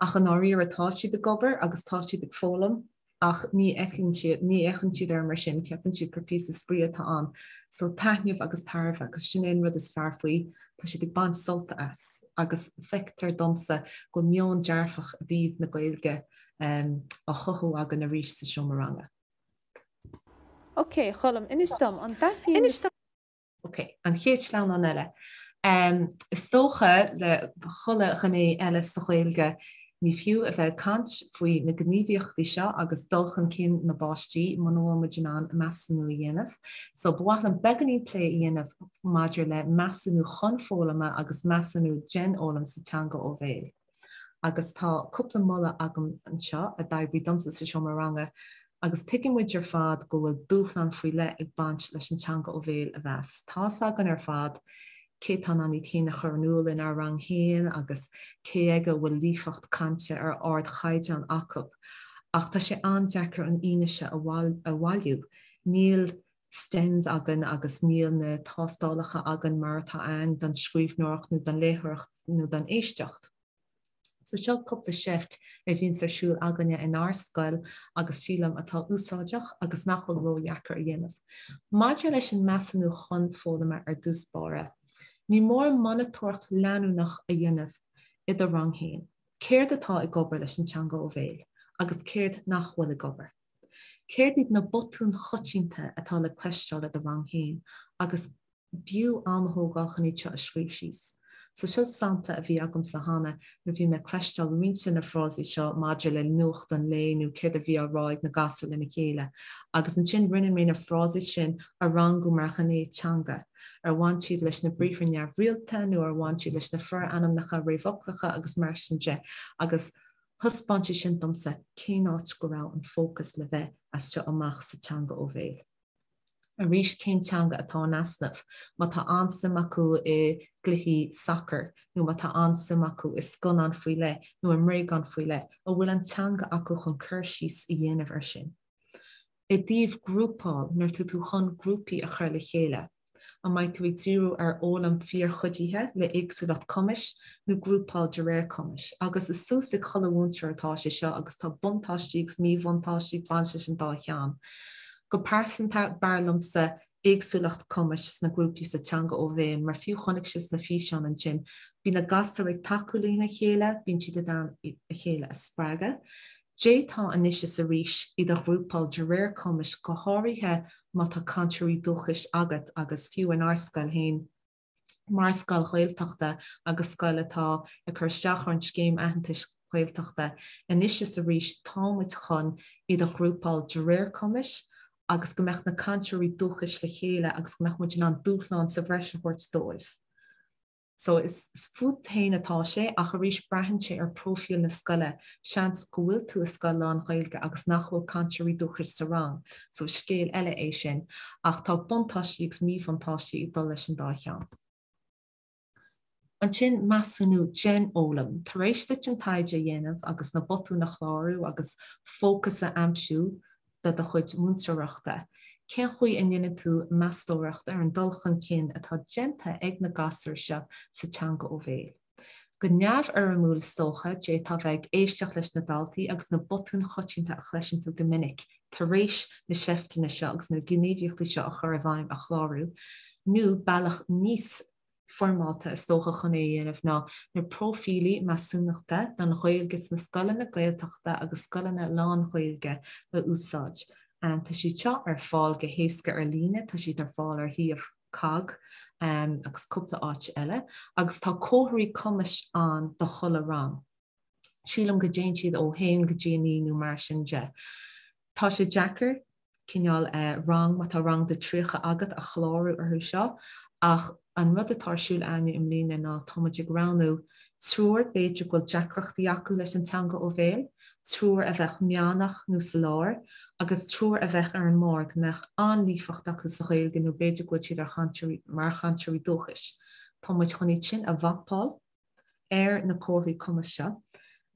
Ach i ndáiríre tá siad ag obair agus tá siad ag foghlaim ach ní fheiceann siad, ní fhéachann siad air mar sin, ceapann siad gur píosa spraoi atá ann. So taitneamh agus tairbhe agus sin é an rud is fearr faoi, tá siad ag baint sult as agus feictear domsa go bhfuil meon dearfach i dtaobh na Gaeilge á chothú againn arís sa seomra ranga. Ok, a Choilm, inis dom, an dtaitníonn na. Ok, an chéad sleamhnán eile. Is dócha, le chuile ghné eile sa Ghaeilge, ní fiú a bheith ag caint faoi na gníomhaíochtaí seo agus dul chun cinn na bpáistí muna bhfuil muid in ann measúnú a dhéanamh. So, ba mhaith liom beagáinín plé a dhéanamh maidir le measúnú chun foghlama agus measúnú den fhoghlaim sa teanga ó bhéal. Agus tá cúpla moladh agam anseo a d'oibrigh domsa sa seomra ranga agus tuigeann muid ar fad go bhfuil dúshlán faoi leith ag baint leis an teanga ó bhéal a mheas. Tá's againn ar fad cé atá in ann iad féin a chur in iúl inár rang féin agus cé aige a bhfuil líofacht cainte ar ardchaighdeán acu. Ach tá sé an-deacair an fhianaise a bhailiú. Níl Stens againn agus níl na tástálacha againn mar atá ann don scríbhneoireacht nó don léitheoireacht nó don éisteacht. So seo cúpla seift a bhíonns ar siúl againne inár scoil agus sílim atá úsáideach agus nach bhfuil ródheacair a dhéanamh. Maidir leis an measúnú chun foghlama ar dtús báire, ní mór monatóireacht leanúnach a dhéanamh i do rang féin. Céard atá ag obair leis an teanga ó bhéal agus céard nach bhfuil ag obair? Céard iad na botúin choitianta atá le cloisteáil i do rang féin agus b'fhiú am a thógáil chun iad seo a scríobh síos. So seo sampla a bhí agamsa cheana nuair a bhí mé ag cloisteáil roinnt de na frásaí seo maidir le nuacht an lae nó céard a bhí á rá ag na gasúir lena chéile agus ansin rinne mé na frásaí sin a rangú mar ghné teanga. Ar bhain siad leis na briathra neamhrialta nó ar bhain siad leis na forainmneacha réamhfhoclacha agus mar sin de agus Thaispeáin sé sin domsa cén áit go raibh an fócas le bheith as seo amach sa teanga ó bhéal. Arís, cén teanga atá in easnamh? Má tá an-suim acu i gcluichí sacair nó má tá an-suim acu i scannán faoi leith nó i mbréagán faoi leith, an bhfuil an teanga acu chun cur síos a dhéanamh air sin? I dtaobh grúpáil, nuair atá tú chun grúpaí a chur le chéile, an mbeidh tú ag díriú ar fhoghlaim phiarchuidithe le éagsúlacht cumais nó grúpáil de réir cumais? Agus is suas ag chuile mhúinteoir atá sé seo agus tá buntáistí agus míbhuntáistí ag baint leis an dá cheann. Go pearsanta, b'fhearr liomsa éagsúlacht cumais sna grúpaí sa teanga ó bhéal mar fiú chonaic sibh sna físeáin ansin, bíonn na gasúir ag tacú lena chéile, bíonn siad in ann a chéile a spreagadh. D'fhéadfá anois is arís iad a ghrúpáil de réir cumais go háirithe má tá cainteoirí dúchais agat agus fiú inár scoil féin, Mar scoil Ghaeltachta agus scoil atá ag cur isteach ar an Scéim Aitheantais Ghaeltachta, anois is arís tá muid chun iad a ghrúpáil de réir cumais agus go mbeadh na cainteoirí dúchais le chéile agus go mbeadh muid in ann dúshlán sa bhreis a thabhairt dóibh. So is fút féin atá sé ach arís braitheann sé ar próifíl na scoile, seans go bhfuil tú i scoil lán-Ghaeilge agus nach bhfuil cainteoirí dúchais sa rang, so is scéal eile é sin ach tá buntáistí agus míbhuntáistí ag dul leis an dá cheann. Ansin measúnú den fhoghlaim. Tar éis duit an taighde a dhéanamh agus na botúin a chlárú agus fócas a aimsiú, do do chuid múinteoireachta? Cén chaoi a ndéanann tú meastóireacht ar an dul chun cinn atá déanta ag na gasúir seo sa teanga ó bhéal? Go neamhfhoirmiúil is dócha, d'fhéadfá a bheith ag éisteacht leis na daltaí agus na botúin choitianta a chloiseann tú go minic tar éis na seifteanna seo agus na gníomhaíochtaí seo a chur i bhfeidhm a chlárú, nó bealach níos foirmeálta is dócha chun é a dhéanamh ná na próifílí measúnachta don Ghaeilge sna scoileanna Gaeltachta agus scoileanna lán-Ghaeilge a úsáid. Tá siad seo ar fáil go héasca ar líne, tá siad ar fáil ar shuíomh COGG agus cúpla áit eile, agus tá comharthaí cumais ann do chuile rang. Sílim go dtéann siad ó 1 go dtí 9 nó mar sin de. Tá sé deacair cineál rang, má tá rang de 30 agat, a chlárú orthu seo ach an rud atá ar siúl againne i mbliana ná tá muid ag roghnú triúr, b'fhéidir go bhfuil deacrachtaí acu leis an teanga ó bhéal, triúr a bheadh meánach nó sa lár agus triúr a bheadh ar an mbarr go mbeadh an-líofacht acu sa Ghaeilge nó b'fhéidir go bhfuil siad ar chainteoirí mar chainteoirí dúchais. Tá muid chun iad sin a mhapáil. ar na comharthaí cumais seo.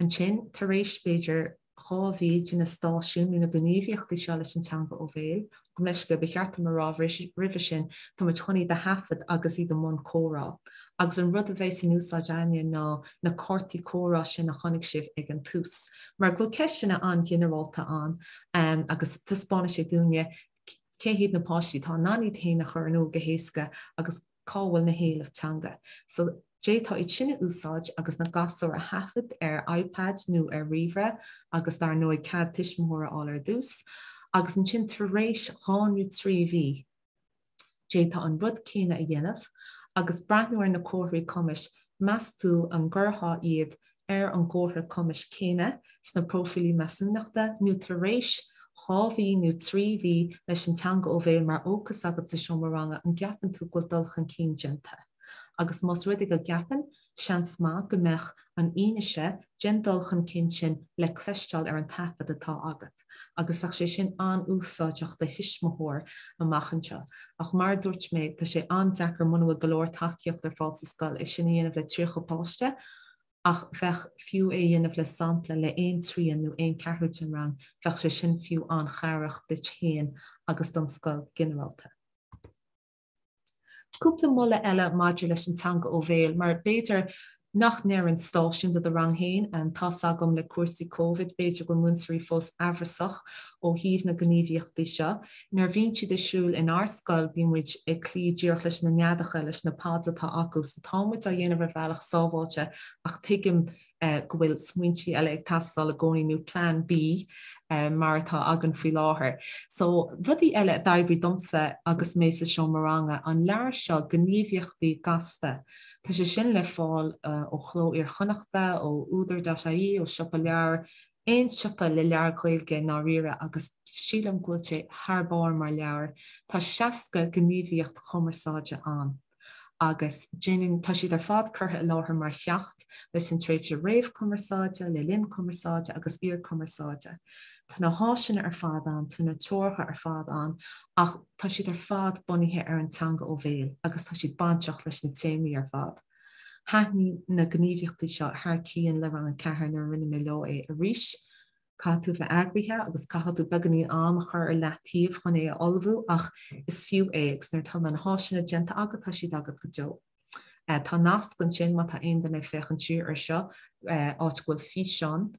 Ansin, tar éis, b'fhéidir, 2 mhí de na stáisiúin nó na gníomhaíochtaí seo leis an teanga ó bhéal, gabh mo leithscéal, ba cheart dom a rá roimhe sin, tá muid chun iad a thaifead agus iad i mbun comhrá. Agus an rud a bheas in úsáid againne ná na cártaí comhrá sin a chonaic sibh ag an tús. Mar go bhfuil ceisteanna an-ghinearálta ann agus taispeánfaidh sé dúinne cé hiad na páistí atá in ann iad féin a chur in iúl go héasca agus cá bhfuil na héilimh teanga. So, d'fhéadfá iad sin a úsáid agus na gasúir a thaifead ar iPad nó ar ríomhaire agus dar ndóigh cead tuismitheora a fháil ar dtús. Agus ansin tar éis 2 nó 3 mhí, d'fhéadfá an rud céanna a dhéanamh agus breathnú ar na comharthaí cumais, meas tú an gcuirfeá iad ar an gcomhartha cumais céanna sna próifílí measúnachta nó tar éis 2 mhí nó 3 mhí leis an teanga ó bhéal mar fhócas agat sa seomra ranga, an gceapann tú go bhfuil dul chun cinn déanta? Agus más rud é go gceapann, seans maith go mbeadh an fhianaise den dul chun cinn sin le cloisteáil ar an taifead atá agat. Agus bheadh sé sin an-úsáideach do thuismitheoir amach anseo. Ach mar a dúirt mé, tá sé an-deacair muna bhfuil go leor tacaíocht ar fáil sa scoil é sin a dhéanamh le 30 páiste, ach bheadh fiú é a dhéanamh le sampla le aon trian nó aon ceathrú den rang, bheadh sé sin fiú an-chabhrach duit féin agus don scoil go ginearálta. Cúpla moladh eile maidir leis an teanga ó bhéal, mar b'fhéidir nach n-oireann stáisiún do do rang féin, tá's agam le cúrsaí Covid b'fhéidir go bhfuil múinteoirí fós aimhreasach ó thaobh na gníomhaíochtaí seo. Nuair a bhíonn siad ar siúl inár scoil bíonn muid ag cloí díreach leis na neadacha, leis na pods atá acu, so tá muid á dhéanamh ar bhealach sábháilte ach tuigim go bhfuil smaointí eile ag teastáil i gcónaí nó plean B mar atá againn faoi láthair. So rudaí eile a d'oibrigh domsa agus mé sa seomra ranga, an leabhar seo Gníomhaíochtaí Gasta, tá sé sin le fáil ó Chló Iar-Chonnachta, ó údar.ie, ó siopa leabhar, aon siopa le leabhair Ghaeilge i ndáiríre agus sílim go bhfuil sé thar barr mar leabhar. Tá 60 gníomhaíocht chumarsáide ann agus déanann, tá siad ar fad curtha i láthair mar cheacht leis an tréimhse réamhchumarsáide, le linn cumarsáide agus iarchumarsáide. Tá na háiseanna ar fad ann, tá na treoracha ar fad ann ach tá siad ar fad bunaithe ar an teanga ó bhéal agus tá siad bainteach leis na téamaí ar fad. Thaitnigh na gníomhaíochtaí seo thar cionn le Rang 4 nuair a rinne mé leo é arís. Caithfidh tú bheith eagraithe agus caithfidh tú beagáinín am a chur ar leataobh chun é a ullmhú ach is fiú é agus nuair atá na háiseanna déanta agat tá siad agat go deo. Tá nasc ansin má tá aon duine ag féachaint siar ar seo, áit go bhfuil físeán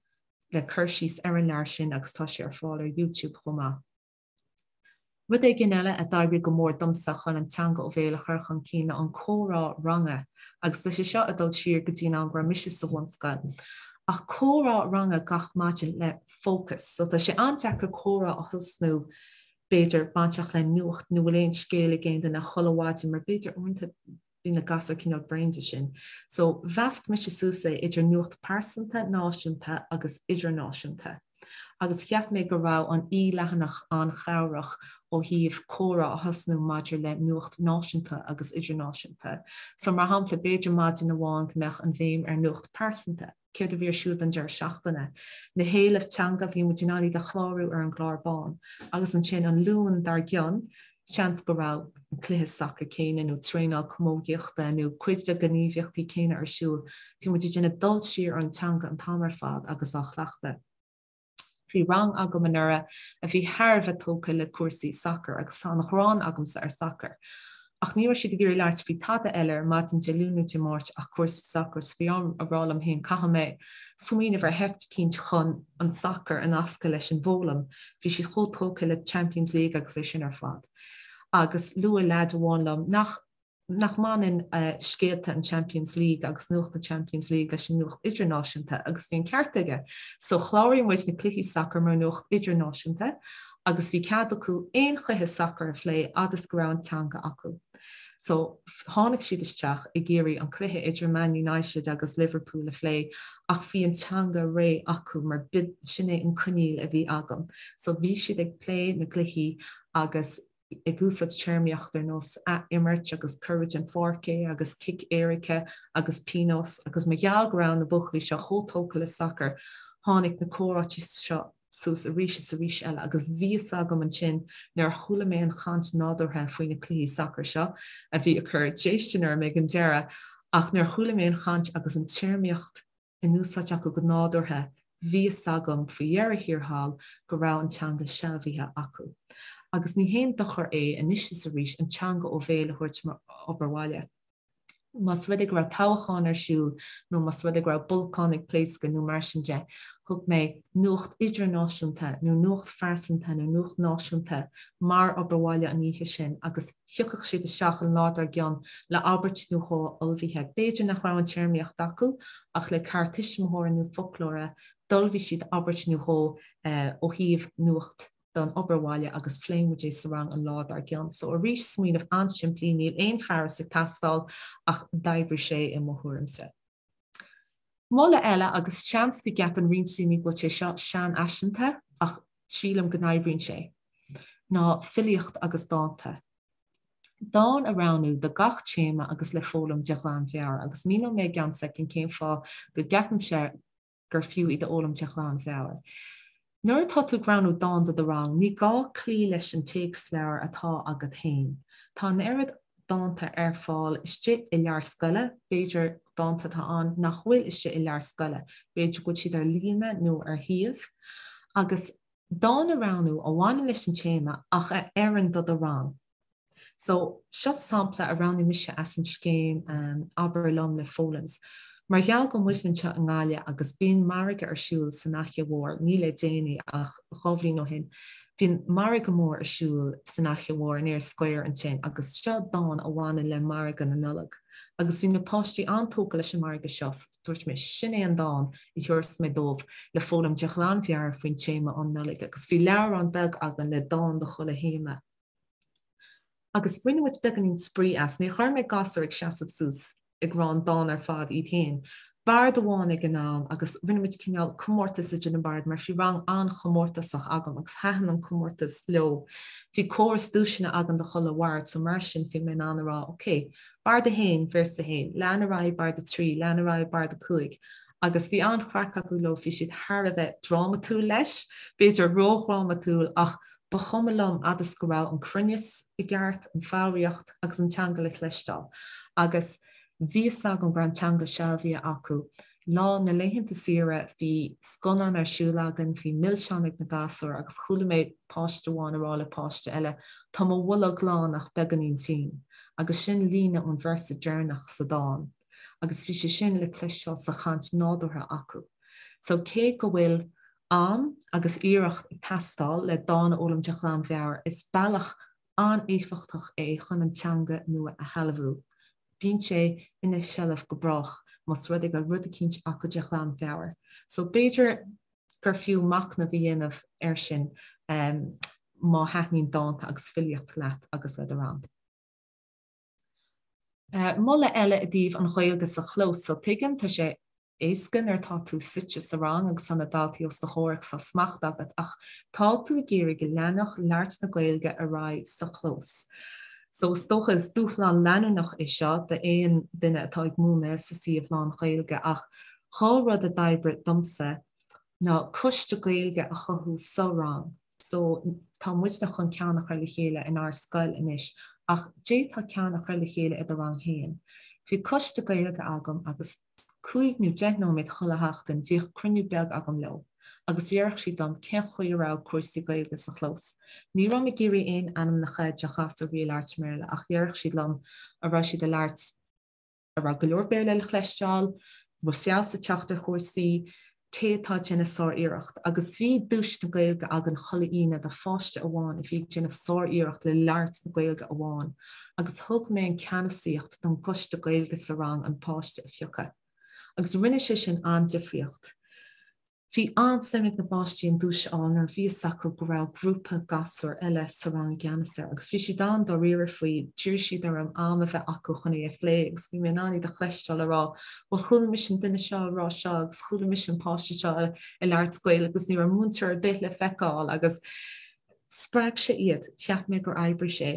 le cur síos ar an leabhar sin agus tá sé ar fáil ar YouTube chomh maith. Rud éigin eile a d'oibrigh go mór domsa chun an teanga ó bhéal a chur chun cinn ná an comhrá ranga agus tá sé seo ag dul siar go dtí an am go raibh mise sa bhunscoil. Ach comhrá ranga gach maidin le fócas. So tá sé an-deacair comhrá a thosnú b'fhéidir bainteach le nuacht nó bhfuil aon scéal ag aon duine chuile mhaidin mar b'fhéidir uaireanta bhí na gasúir cineál bréan de sin. So mheasc mise suas é idir nuacht pearsanta, náisiúnta agus idirnáisiúnta. Agus cheap mé go raibh an i-leathanach an-chabhrach ó thaobh comhrá a thosnú maidir le nuacht náisiúnta agus idirnáisiúnta. So mar shampla b'fhéidir maidin amháin go mbeadh an bhéim ar nuacht pearsanta. céard a bhí ar siúl don deireadh seachtaine, na héilimh teanga, bhí muid in ann iad a chlárú ar an gclár bán. Agus ansin an Luan dár gcionn, seans go raibh an cluiche sacair céanna nó traenáil camógaíochta nó cuid de ghníomhaíochtaí céanna ar siúl, bhí muid ag déanamh dul siar ar an teanga an t-am ar fad agus á chleachtadh. Bhí rang agam anuraidh a bhí thar a bheith tógtha le cúrsaí sacair agus tá an ghráin agamsa ar sacar. Ach ní raibh siad ag iarraidh labhairt faoi tada eile ar maidin Dé Luain nó Dé Máirt ach cúrsaí sacair so bhí orm a rá liom féin caithfidh mé smaoineamh ar sheift eicínt chun an sacar a nascadh leis an bhfoghlaim. Bhí siad chomh tógtha le Champions League agus é sin ar fad. Agus luaigh leaid amháin liom nach nach mbaineann scéalta an Champions League agus nuacht na Champions League leis an nuacht idirnáisiúnta agus bhí an ceart aige. So chláraigh muid na cluichí sacair mar nuacht idirnáisiúnta agus bhí cead acu aon chluiche sacair a phlé fhad is go raibh an teanga acu. So tháinig siad isteach ag iarraidh an cluiche idir Man United agus Liverpool a phlé ach bhí an teanga réidh acu mar sin é an coinníoll a bhí agam. So bhí siad ag plé na gcluichí agus ag úsáid téarmaíocht ar nós ath-imirt agus cuireadh den pháirc é agus cic éirice agus pionós agus mar gheall go raibh na buachaillí seo chomh tógtha le sacar tháinig na comhráití seo suas arís is arís eile agus bhí fhios agam ansin nuair a chuala mé an chaint nádúrtha faoi na cluichí sacair seo a bhí ag cur déistin orm ag an deireadh ach nuair a chuala mé an chaint agus an téarmaíocht in úsáid acu go nádúrtha bhí fhios agam faoi dheireadh thiar thall go raibh an teanga sealbhaithe acu. Agus ní haon dochar é anois is arís an teanga ó bhéal a thabhairt mar obair bhaile. Más rud é go raibh toghchán ar siúl nó más rud é go raibh bolcán ag pléascadh nó mar sin de, thug mé nuacht idirnáisiúnta nó nuacht phearsanta nó nuacht náisiúnta mar obair bhaile an oíche sin agus thiocfadh siad isteach an lá dár gcionn le abairt nó dhó ullmhaithe. B'fhéidir nach raibh an téarmaíocht acu ach le cabhair tuismitheora nó foclóra d'ullmhaigh siad abairt nó dhó ó thaobh nuacht don obair bhaile agus phléigh muid é sa rang an lá dár gcionn. So arís smaoineamh an-simplí, níl aon fearas ag teastáil ach d'oibrigh sé i mo thuairimse. Moladh eile agus seans go gceapann roinnt daoine go bhfuil sé seo seanfhaiseanta ach sílim go n-oibríonn sé, ná filíocht agus dánta. Dán a roghnú do gach téama agus le foghlaim de ghlanmheabhair agus míneoidh mé i gceann soicind cén fáth go gceapaimse gur fiú iad a fhoghlaim de ghlanmheabhair. Nuair atá tú ag roghnú dán do do rang, ní gá cloí leis an téacsleabhar atá agat féin. Tá an oiread dánta ar fáil istigh i leabhar scoile, b'fhéidir dánta atá ann nach bhfuil istigh i leabhar scoile, b'fhéidir go bhfuil siad ar líne nó ar shuíomh, agus dán a roghnú a bhaineann leis an téama ach a oireann do do rang. So, seo sampla a roghnaigh mise as an scéim Abair Liom le Folens. Mar gheall go bhfuil muid anseo i nGaillimh agus bíonn margadh ar siúl san Fhaiche Mhór, ní le déanaí ach 2 bhliain ó shin, bíonn margadh mór ar siúl san Fhaiche Mhór in Eyre Square ansin agus seo dán a bhaineann le margadh na Nollag. Agus bhí na páistí an-tógtha leis an margadh seo so dúirt mé sin é an dán a thabharfas mé dóibh le foghlaim de ghlanmheabhair faoin téama an Nollaig agus bhí leabhrán beag againn le dán do chuile théama. Agus rinne muid beagáinín spraoi as. Níor chuir mé gasúir ag seasamh suas ag rá an dán ar fad iad féin. Bard amháin ag an am agus rinne muid cineál comórtas idir na baird mar bhí rang an-chomórtasach agam agus thaitin an comórtas leo. Bhí córas duaiseanna againn do chuile bhard so mar sin bhí mé in ann a rá ok, bard 1, véarsa 1, lean ar aghaidh bard 3, lean ar aghaidh bard 5. Agus bhí an-chraic acu leo, bhí siad thar a bheith drámatúil leis, b'fhéidir ródhrámatúil ach Ba chuma liom fhad is go raibh an cruinneas i gceart, an foghraíocht agus an teanga le cloisteáil. Agus bhí fhios agam go raibh an teanga sealbhaithe acu. Lá na laethanta saoire bhí scannán ar siúl againn, bhí milseáin ag na gasúir agus chuala mé páiste amháin ag rá le páiste eile, 'Tá mo bholg lán ach beagáinín tinn. Agus sin líne ón véarsa deireanach sa dán. Agus bhí sé sin le cloisteáil sa chaint nádúrtha acu. So cé go bhfuil am agus iarracht ag teastáil le dán a fhoghlaim de ghlanmheabhair, is bealach an-éifeachtach é chun an teanga nua a shealbhú. Bíonn sé ina seilbh go brách más rud é go bhfuil rud eicínt acu de ghlanmheabhair. So b'fhéidir gur fiú machnamh a dhéanamh air sin má thaitníonn dánta agus filíocht leat agus le do rang. Moladh eile i dtaobh an Ghaeilge sa chlós. So tuigim, tá sé éasca nuair atá tú suite sa rang agus tá na daltaí os do chomhair agus tá smacht agat ach tá tú ag iarraidh go leanfadh labhairt na Gaeilge ar aghaidh sa chlós. So is dócha is dúshlán leanúnach é seo d'aon duine atá ag múineadh sa suíomh lán-Ghaeilge ach 2 rud a d'oibrigh domsa ná coiste Gaeilge a chothú sa rang. So, tá muidne chun ceann a chur le chéile inár scoil anois, ach d'fhéadfá ceann a chur le chéile i do rang féin. Bhí coiste Gaeilge agam agus cúig nó deich nóiméad chuile sheachtain bhíodh cruinniú beag agam leo. agus déarfadh siad liom cén chaoi a raibh cúrsaí Gaeilge sa chlós. Ní raibh mé ag iarraidh aon ainmneacha de ghasúir a bhí ag labhairt i mBéarla ach déarfadh siad liom an raibh siad ag labhairt, an raibh go leor Béarla le chloisteáil, an bhfuil feabhas ag teacht ar chúrsaí, cé atá ag déanamh sár-iarracht. Agus bhí duais na Gaeilge againn chuile Aoine do pháiste amháin a bhí ag déanamh sár-iarracht le labhairt na Gaeilge amháin agus thug mé an ceannasaíocht don gcoiste Gaeilge sa rang an páiste a phiocadh. Agus rinne sé sin an-difríocht. Bhí an-suim ag na páistí an duais a fháil nuair a bhí fhios acu go raibh grúpa gasúr eile sa rang i gceannas air agus bhí siad an-dáiríre faoi, d'iarr siad orm am a bheith acu chun é a phlé agus bhí mé in ann iad a chloisteáil ag rá bhuel chuala mise an duine seo ag rá seo agus chuala mise an páiste seo ag labhairt Gaeilge agus ní raibh múinteoir ar bith le feiceáil agus spreag sé iad, cheap mé gur oibrigh sé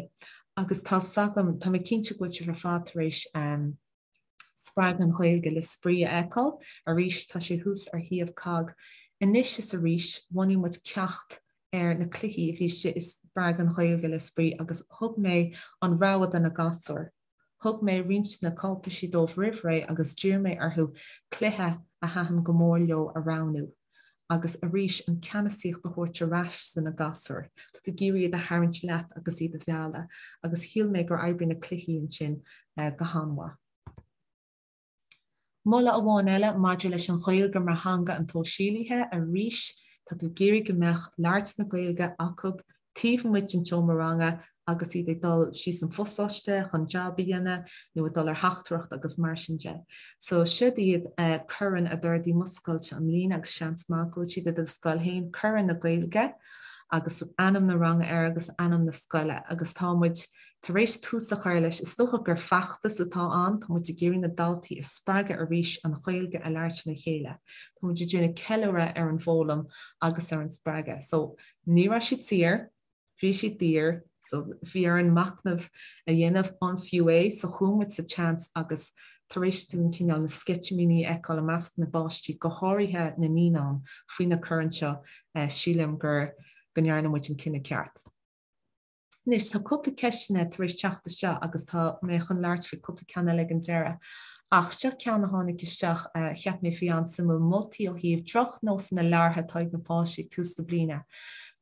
agus tá 's agam, tá mé cinnte go bhfuil sibh ar fad tar éis Spreag an Ghaeilge le Spraoi a fheiceáil. Arís, tá sé thuas ar shuíomh COGG. Anois is arís, bhunaigh muid ceacht ar na cluichí a bhí istigh i Spreag an Ghaeilge le Spraoi agus thug mé an rogha do na gasúir. Thug mé roinnt de na cáipeisí dóibh roimh ré agus d'iarr mé orthu cluiche a thaitin go mór leo a roghnú. Agus arís, an ceannasaíocht a thabhairt ar ais do na gasúir. Tá tú ag iarraidh iad a tharraingt leat agus iad a mhealladh. Agus shíl mé gur oibrigh na cluichí ansin go han-mhaith. Moladh amháin eile maidir leis an Ghaeilge mar theanga an tsóisialaithe, arís, tá tú ag iarraidh go mbeadh labhairt na Gaeilge acu taobh amuigh den tseomra ranga agus iad ag dul síos an phasáiste chun jab a dhéanamh nó ag dul ar theachtaireacht agus mar sin de. So siod iad Coirn a d'ordaigh mo scoilse i mbliana agus seans maith go bhfuil siad i do scoil féin, Corn na Gaeilge agus ainm na ranga air agus ainm na scoile agus tá muid tar éis tús a chur leis. Is dócha gur feachtas atá ann, tá muid ag iarraidh na daltaí a spreagadh arís an Ghaeilge a labhairt lena chéile. Tá muid ag déanamh ceiliúradh ar an bhfoghlaim agus ar an spreagadh. So Ní raibh siad saor, bhí siad daor, so bhí orainn machnamh a dhéanamh an fiú é, so chuaigh muid sa tseans agus tar éis dúinn cineál na sceitimíní a fheiceáil i measc na bpáistí, go háirithe na naíonáin, faoi na coirn seo, sílim gur go ndearna muid an cinneadh ceart. Anois, tá cúpla ceisteanna tar éis teacht isteach agus tá mé chun labhairt faoi cúpla ceann eile ag an deireadh. Ach seo ceann a tháinig isteach a cheap mé a bhí an-suimiúil, moltaí ó thaobh drochnósanna labhartha atá ag na páistí ag tús na bliana.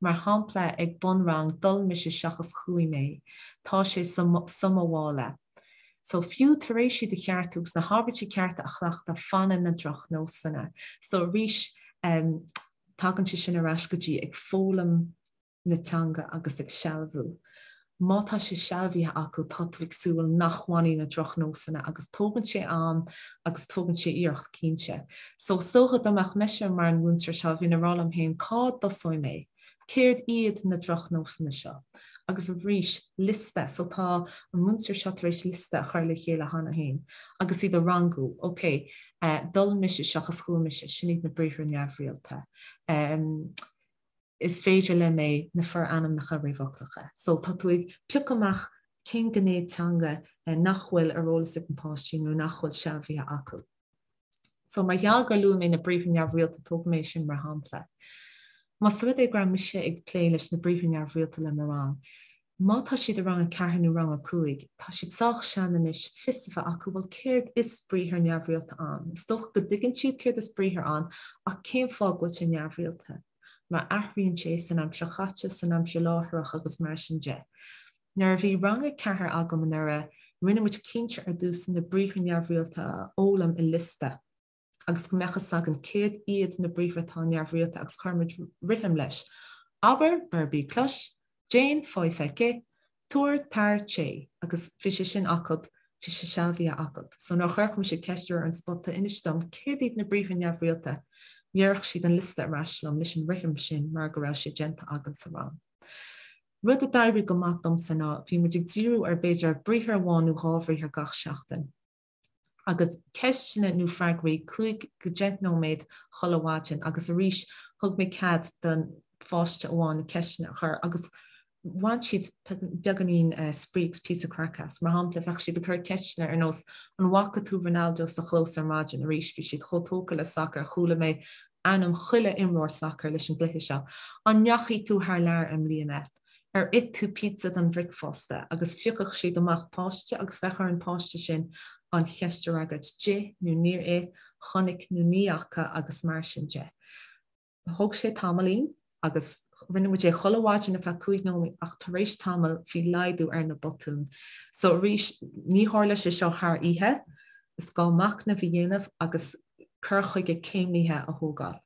Mar shampla, ag bunrang, d'ol mise seachas chuaigh mé. Tá sé sa mo mhála. So, fiú tar éis iad a cheartú agus na habairtí cearta a chleachtadh, fanann na drochnósanna. So, arís, tagann sé sin ar ais go dtí ag foghlaim na teanga agus ag sealbhú. Má tá sé sealbhaithe acu, tá tú ag súil nach bhfanfaidh na drochnósanna agus tógann sé am agus tógann sé iarracht cinnte. So is dócha dá mbeadh mise mar an mhúinteoir seo, bheinn ag rá liom féin cá dtosóidh mé? Céard iad na drochnósanna seo? Agus arís, liosta, so tá an múinteoir seo tar éis liosta a chur le chéile cheana féin agus iad a rangú, ok, d'ol mise seachas chuaigh mise, sin iad na briathra neamhrialta. Is féidir liom é, na forainmneacha réamhfhoclacha. So, tá tú ag piocadh amach cén gné teanga nach bhfuil ar eolas ag na páistí nó nach bhfuil sealbhaithe acu. So, mar gheall gur luaigh mé na briathra neamhrialta, tógfaidh mé sin mar shampla. Más rud é go raibh mise ag plé leis na briathra neamhrialta le mo rang, Má tá siad i rang 4 nó rang 5, tá siad sách sean anois fios a bheith acu, bhuel, céard is briathar neamhrialta ann? Is dócha go dtuigeann siad céard is briathar ann, ach cén fáth go bhfuil sé neamhrialta? Mar athraíonn sé san aimsir chaite, san aimsir láithreach agus mar sin de. Nuair a bhí rang 4 agam anuraidh, rinne muid cinnte ar dtús na briathra neamhrialta a fhoghlaim i liosta. agus go mbeadh fhios againn céard iad na briathra atá neamhrialta agus chuir muid rithim leis, abair, beir, bí, clois, déan, faigh, feic, ith, tabhair, tar, téigh agus bhí sé sin acu, bhí sé sealbhaithe acu. So nuair a chuirfeadh mise ceist orthu ar an spota, inis dom céard iad na briathra neamhrialta, dhéarfadh siad an liosta ar ais liom leis an rithim sin mar go raibh sé déanta againn sa rang. Rud a d'oibrigh go maith domsa ná bhí muid ag díriú ar b'fhéidir briathar amháin nó dhá bhriathar gach seachtain. agus ceisteanna nó freagraí 5 go 10 nóiméad chuile mhaidin agus arís thug mé cead don pháiste amháin na ceisteanna a chur agus bhain siad beagáinín spraoi agus píosa craic as. Mar shampla, bheadh siad ag cur ceisteanna ar nós 'An bhfaca tú Ronaldo sa chlós ar maidin?' Arís, bhí siad chomh tógtha le sacar, chuala mé ainm chuile imreoir sacair leis an gcluiche seo. 'An ndeachaigh tú thar lear i mbliana? Ar ith tú pizza don bhricfeasta? Agus phiocfadh siad amach páiste agus bheadh ar an pháiste sin an cheist a fhreagairt, d'ith nó níor ith, chonaic nó ní fhaca agus mar sin de. Thóg sé tamaillín agus rinne muid é chuile mhaidin ar feadh 5 nóiméad ach tar éis tamaill bhí laghdú ar na botúin. So arís, ní tharla sé seo thar oíche, is gá machnamh a dhéanamh agus cur chuige céimnithe a thógáil.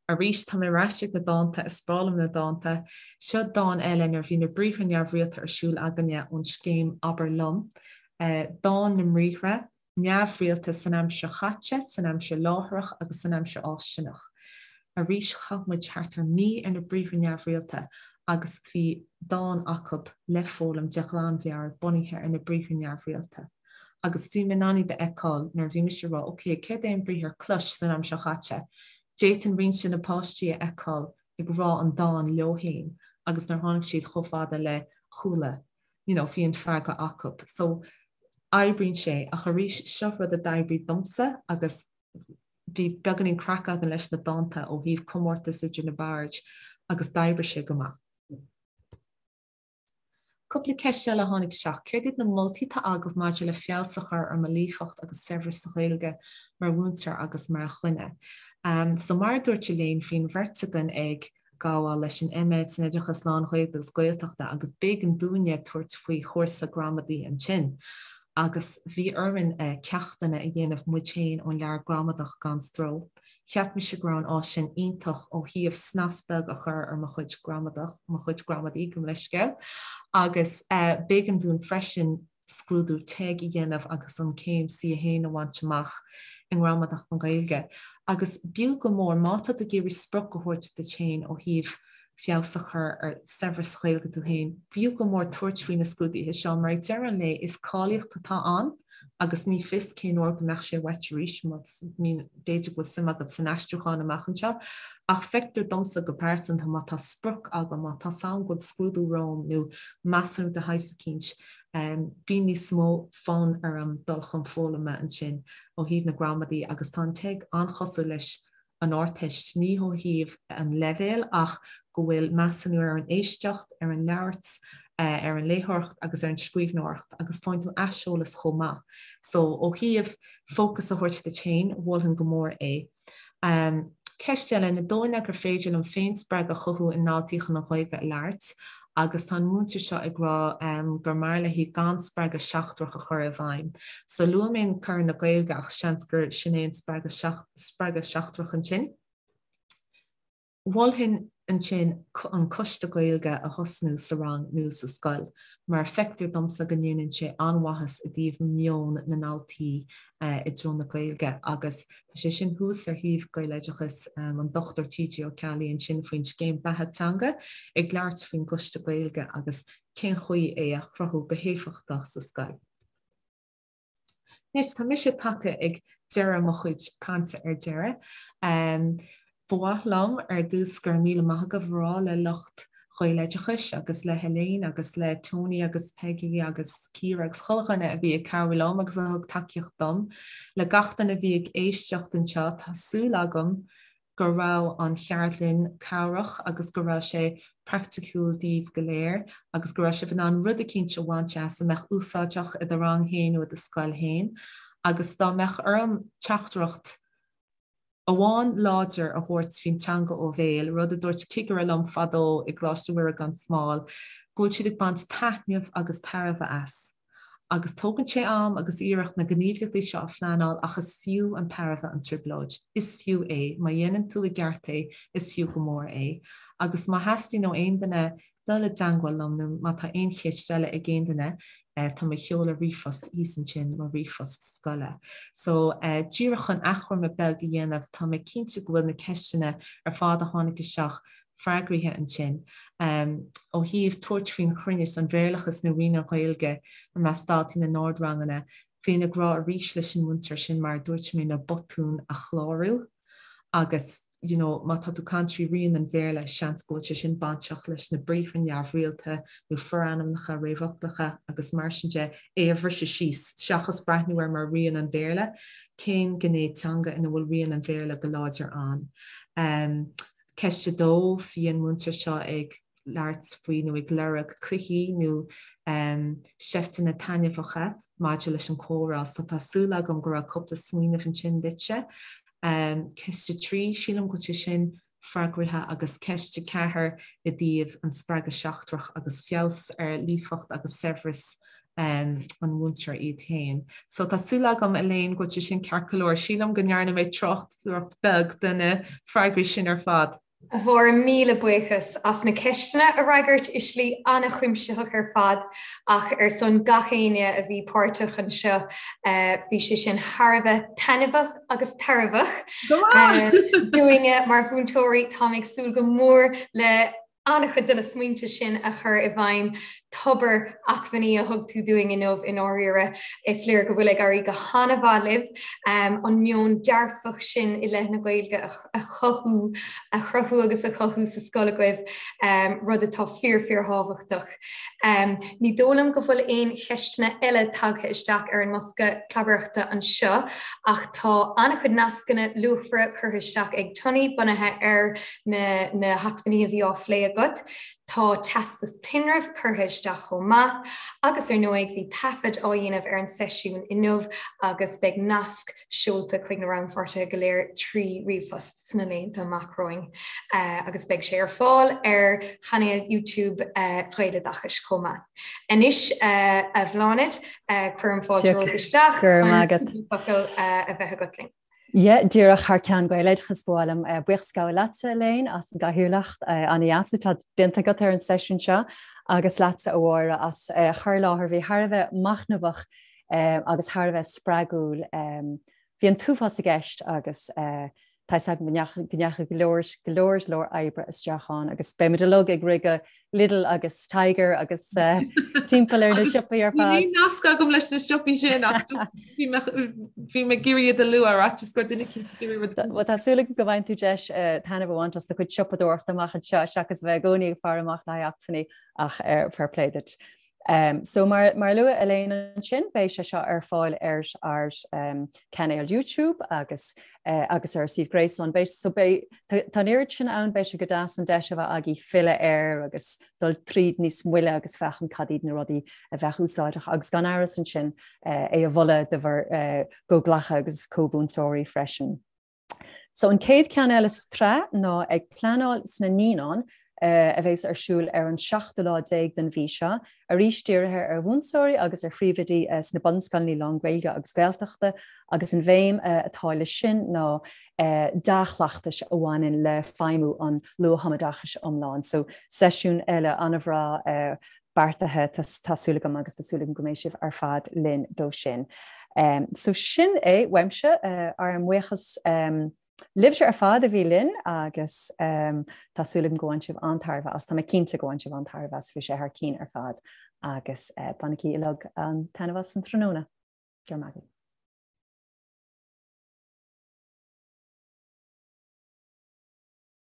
Arís, tá mé ar ais ag na dánta, is breá liom na dánta. Seo dán eile nuair a bhí na briathra neamhrialta ar siúl againne ón scéim Abair Liom. Dán na mbriathra neamhrialta san aimsir chaite, san aimsir láithreach agus san aimsir fháistineach. Arís, chaith muid thart ar mí ar na briathra neamhrialta agus bhí dán acu le foghlaim de ghlanmheabhair bunaithe ar na briathra neamhrialta. Agus bhí mé in ann iad a fheiceáil nuair a bhí mise ag rá 'ok, céard é an briathar clois san aimsir chaite? D'fhéadfainn roinnt de na páistí a fheiceáil ag rá an dán leo féin agus nuair a tháinig siad chomh fada le chuala, you know, bhí an freagra acu. So, oibríonn sé ach arís seo rud a d'oibrigh domsa agus bhí beagáinín craic againn leis na dánta ó thaobh comórtas idir na boird agus d'oibrigh sé go maith. Cúpla ceist eile a tháinig isteach. Céard iad na moltaí atá agaibh maidir le feabhas a chur ar mo líofacht agus saibhreas sa Ghaeilge mar mhúinteoir agus mar dhuine? So mar a dúirt Elaine, bhí an bheirt againn ag gabháil leis an MEd san Oideachas Lán-Ghaeilge agus Gaeltachta agus b'éigean dúinne tabhairt faoi chúrsa gramadaí ansin agus bhí orainn ceachtanna a dhéanamh muid féin ón leabhar gramadach gan stró. Cheap mise go raibh an áis sin iontach ó thaobh snas beag a chur ar mo chuid gramadach, mo chuid gramadaí, gabh mo leithscéal, agus b'éigean dúinn freisin scrúdú teg a dhéanamh agus an céim C1 a bhaint amach i ngramadach na Gaeilge. Agus b'fhiú go mór, má tá tú ag iarraidh sprioc a thabhairt duit féin ó thaobh feabhas a chur ar saibhreas Ghaeilge tú féin, b'fhiú go mór tabhairt faoi na scrúduithe seo mar ag deireadh an lae is cáilíocht atá ann agus ní fios cén uair go mbeadh sé uait arís, b'fhéidir go bhfuil suim agat san aistriúchán amach anseo, ach feictear domsa go pearsanta má tá sprioc agam, má tá 's agam go bhfuil scrúdú romham nó measúnú de shaghas eicínt, bíonn níos mó fonn orm dul chun foghlama ansin ó thaobh na gramadaí agus tá an teg an-chosúil leis an Ardteist, ní ó thaobh an leibhéil ach go bhfuil measúnú ar an éisteacht, ar an labhairt, ar an léitheoireacht agus ar an scríbhneoireacht agus faigheann tú aiseolas chomh maith. So ó thaobh fócas a thabhairt duit féin, mholfainn go mór é. Ceist eile, na dóigheanna gur féidir liom féinspreagadh a chothú i ndaltaí chun an Ghaeilge a labhairt agus tá an múinteoir seo ag rá gur mb'fhearr léi gan spreagadh seachtrach a chur i bhfeidhm. So luaigh mé an Corn na Gaeilge ach seans gur sin é an spreagadh seachtrach ansin. Mholfainn ansin an coiste Gaeilge a thosnú sa rang nó sa scoil mar feictear domsa go ndéanann sé an-mhaitheas i dtaobh meon na ndaltaí i dtreo na Gaeilge agus tá sé sin thuas ar shuíomh Gaeloideachas, an Dr TG Ó Ceallaigh ansin faoin scéim Beatha Teanga ag labhairt faoin gcoiste Gaeilge agus cén chaoi é a chruthú go héifeachtach sa scoil. Anois, tá mise tagtha ag deireadh mo chuid cainte ar deireadh. Ba mhaith liom ar dtús go raibh míle maith agaibh a rá le lucht Ghaeloideachais agus le Helene agus le Tony agus Peggy agus Ciara agus chuile dhuine a bhí ag cabhrú liom agus a thug tacaíocht dom. Le gach duine a bhí ag éisteacht anseo, tá súil agam go raibh an cheardlann cabhrach agus go raibh sé praiticiúil daoibh go léir agus go raibh sibh in ann rud eicínt a bhaint as a mbeadh úsáideach i do rang féin nó i do scoil féin agus dá mbeadh orm teachtaireacht amháin láidir a thabhairt faoin teanga ó bhéal, rud a dúirt cigire liom fadó i gColáiste Mhuire gan Smál, go bhfuil siad ag baint taitneamh agus tairbhe as. Agus tógann sé am agus iarracht na gníomhaíochtaí seo a phleanáil ach is fiú an tairbhe an trioblóid. Is fiú é. Má dhéanann tú i gceart é, is fiú go mór é. Agus má theastaíonn ó aon duine dul i dteangmháil liom nó má tá aon cheist eile ag aon duine, tá mo sheoladh ríomhphost thíos ansin, mo ríomhphost scoile. So, díreach chun achoimre beag a dhéanamh, tá mé cinnte go bhfuil na ceisteanna ar fad a tháinig isteach freagraithe ansin. Ó thaobh tabhairt faoin chruinneas, an Bhéarlachas nó rian an Ghaeilge i measc daltaí na n-ardranganna, bheinn ag rá arís leis an múinteoir sin, mar a dúirt mé, na botúin a chlárú agus you know má tá tú ag caint faoi rian an Bhéarla, seans go bhfuil sé sin bainteach leis na briathra neamhrialta nó forainmneacha réamhfhoclacha agus mar sin de, é a bhriseadh síos, seachas breathnú air mar rian an Bhéarla, cén gné teanga ina bhfuil rian an Bhéarla go láidir ann. Ceist 2, Bhí an múinteoir seo ag labhairt faoi nó ag lorg cluichí nó seifteanna taitneamhacha maidir leis an chomhrá so tá súil agam go raibh cúpla smaoineamh ansin duitse. Ceist 3, sílim go bhfuil sé sin freagraithe agus ceist 4 i dtaobh an spreagadh seachtrach agus feabhas ar líofacht agus saibhreas an mhúinteora iad féin. So tá súil agam Elaine go bhfuil sé sin ceart go leor. Sílim go ndearna mé tráchtaireacht beag de na freagraí sin ar fad. A Mháire, míle buíochas as na ceisteanna a fhreagairt i slí an-chuimsitheach ar fad ach ar son gach éinne a bhí páirteach anseo, bhí sé sin thar a bheith taitneamhach agus tairbheach dúinne mar mhúinteoirí. Táim ag súil go mór le an-chuid de na smaointe sin a chur i bhfeidhm. Tobar acmhainní a thug tú dúinn inniu i ndáiríre. Is léir go bhfuil ag éirí go han-mhaith libh an meon dearfach sin i leith na Gaeilge a chothú, a chruthú agus a chothú sa scoil agaibh, rud atá fíor fíorthábhachtach. Ní dóigh liom go bhfuil aon cheisteanna eile tagtha isteach ar an mbosca clabaireachta anseo ach tá an-chuid nascanna luachmhara curtha isteach ag Tony bunaithe ar na na hacmhainní a bhí á phlé agat. Tá teastas tinrimh curtha isteach chomh maith agus ar ndóigh bhí taifead á dhéanamh ar an seisiún inniu agus beidh nasc seolta chuig na rannpháirtithe go léir trí ríomhphost sna laethanta amach romhainn agus beidh sé ar fáil ar chainéal YouTube Ghaeloideachais chomh maith. Anois a Bhláthnaid, cuirim fáilte romhat isteach chun focal a bheith agat linn. Yeah, díreach thar ceann Gaeloideachas ba mhaith liom buíochas a ghabháil leatsa, Elaine, as an gcathaoirleacht an-dheas atá déanta agat ar an seisiún seo agus leatsa, a Mháire, as cur i láthair. Bhí thar a bheith machnamhach agus thar a bheith spreagúil. Bhí an t-uafás i gceist agus tá 'fhios agam go ndeachaigh go leor, go leor, leor oibre isteach ann agus beidh muid uilig ag rith go Lidl agus Tiger agus timpeall ar na siopaí ar fad. Níl nasc agam leis na siopaí sin ach bhí mé ag iarraidh iad a lua ar fhaitíos go raibh duine eicínt ag iarraidh rud. Bhuel tá súil agam go bhfaigheann tú deis taitneamh a bhaint as do chuid siopadóireachta amach anseo seachas a bheith i gcónaí ag faire amach le haghaidh acmhainní ach fair play duit. So mar a luaigh Elaine ansin, beidh sé seo ar fáil ar ár cainéal YouTube agus agus ar ár suíomh gréasáin. Beidh so beidh tá an oiread sin ann, beidh sé go deas an deis a bheith agaibh filleadh air agus dul tríd níos moille agus féachaint cad iad na rudaí a bheadh úsáideach agus gan amhras ansin é a mholadh do bhur gcomhghleacaithe agus comh-mhúinteoirí freisin. So an chéad cheann eile sa tsraith ná Ag Pleanáil sna Naíonáin a bheas ar siúl ar an seachtú lá déag den mhí seo, arís dírithe ar mhúinteoirí agus ar phríomhoidí sna bunscoileanna lán-Ghaeilge agus Gaeltachta agus an bhéim atá leis sin ná dea-chleachtais a bhaineann le feidhmiú an luath-thumoideachais iomláin. So seisiún eile an-bhreá beartaithe, tá súil agam agus tá súil agam go mbeidh sibh ar fad linn dó sin. So sin é uaimse, ár mbuíochas libhse ar fad a bhí linn agus tá súil agam go bhain sibh an-tairbhe as, tá mé cinnte go bhain sibh an-tairbhe as, bhí sé thar cinn ar fad agus bainigí uilig an taitneamh as an tráthnóna. Go raibh maith agaibh.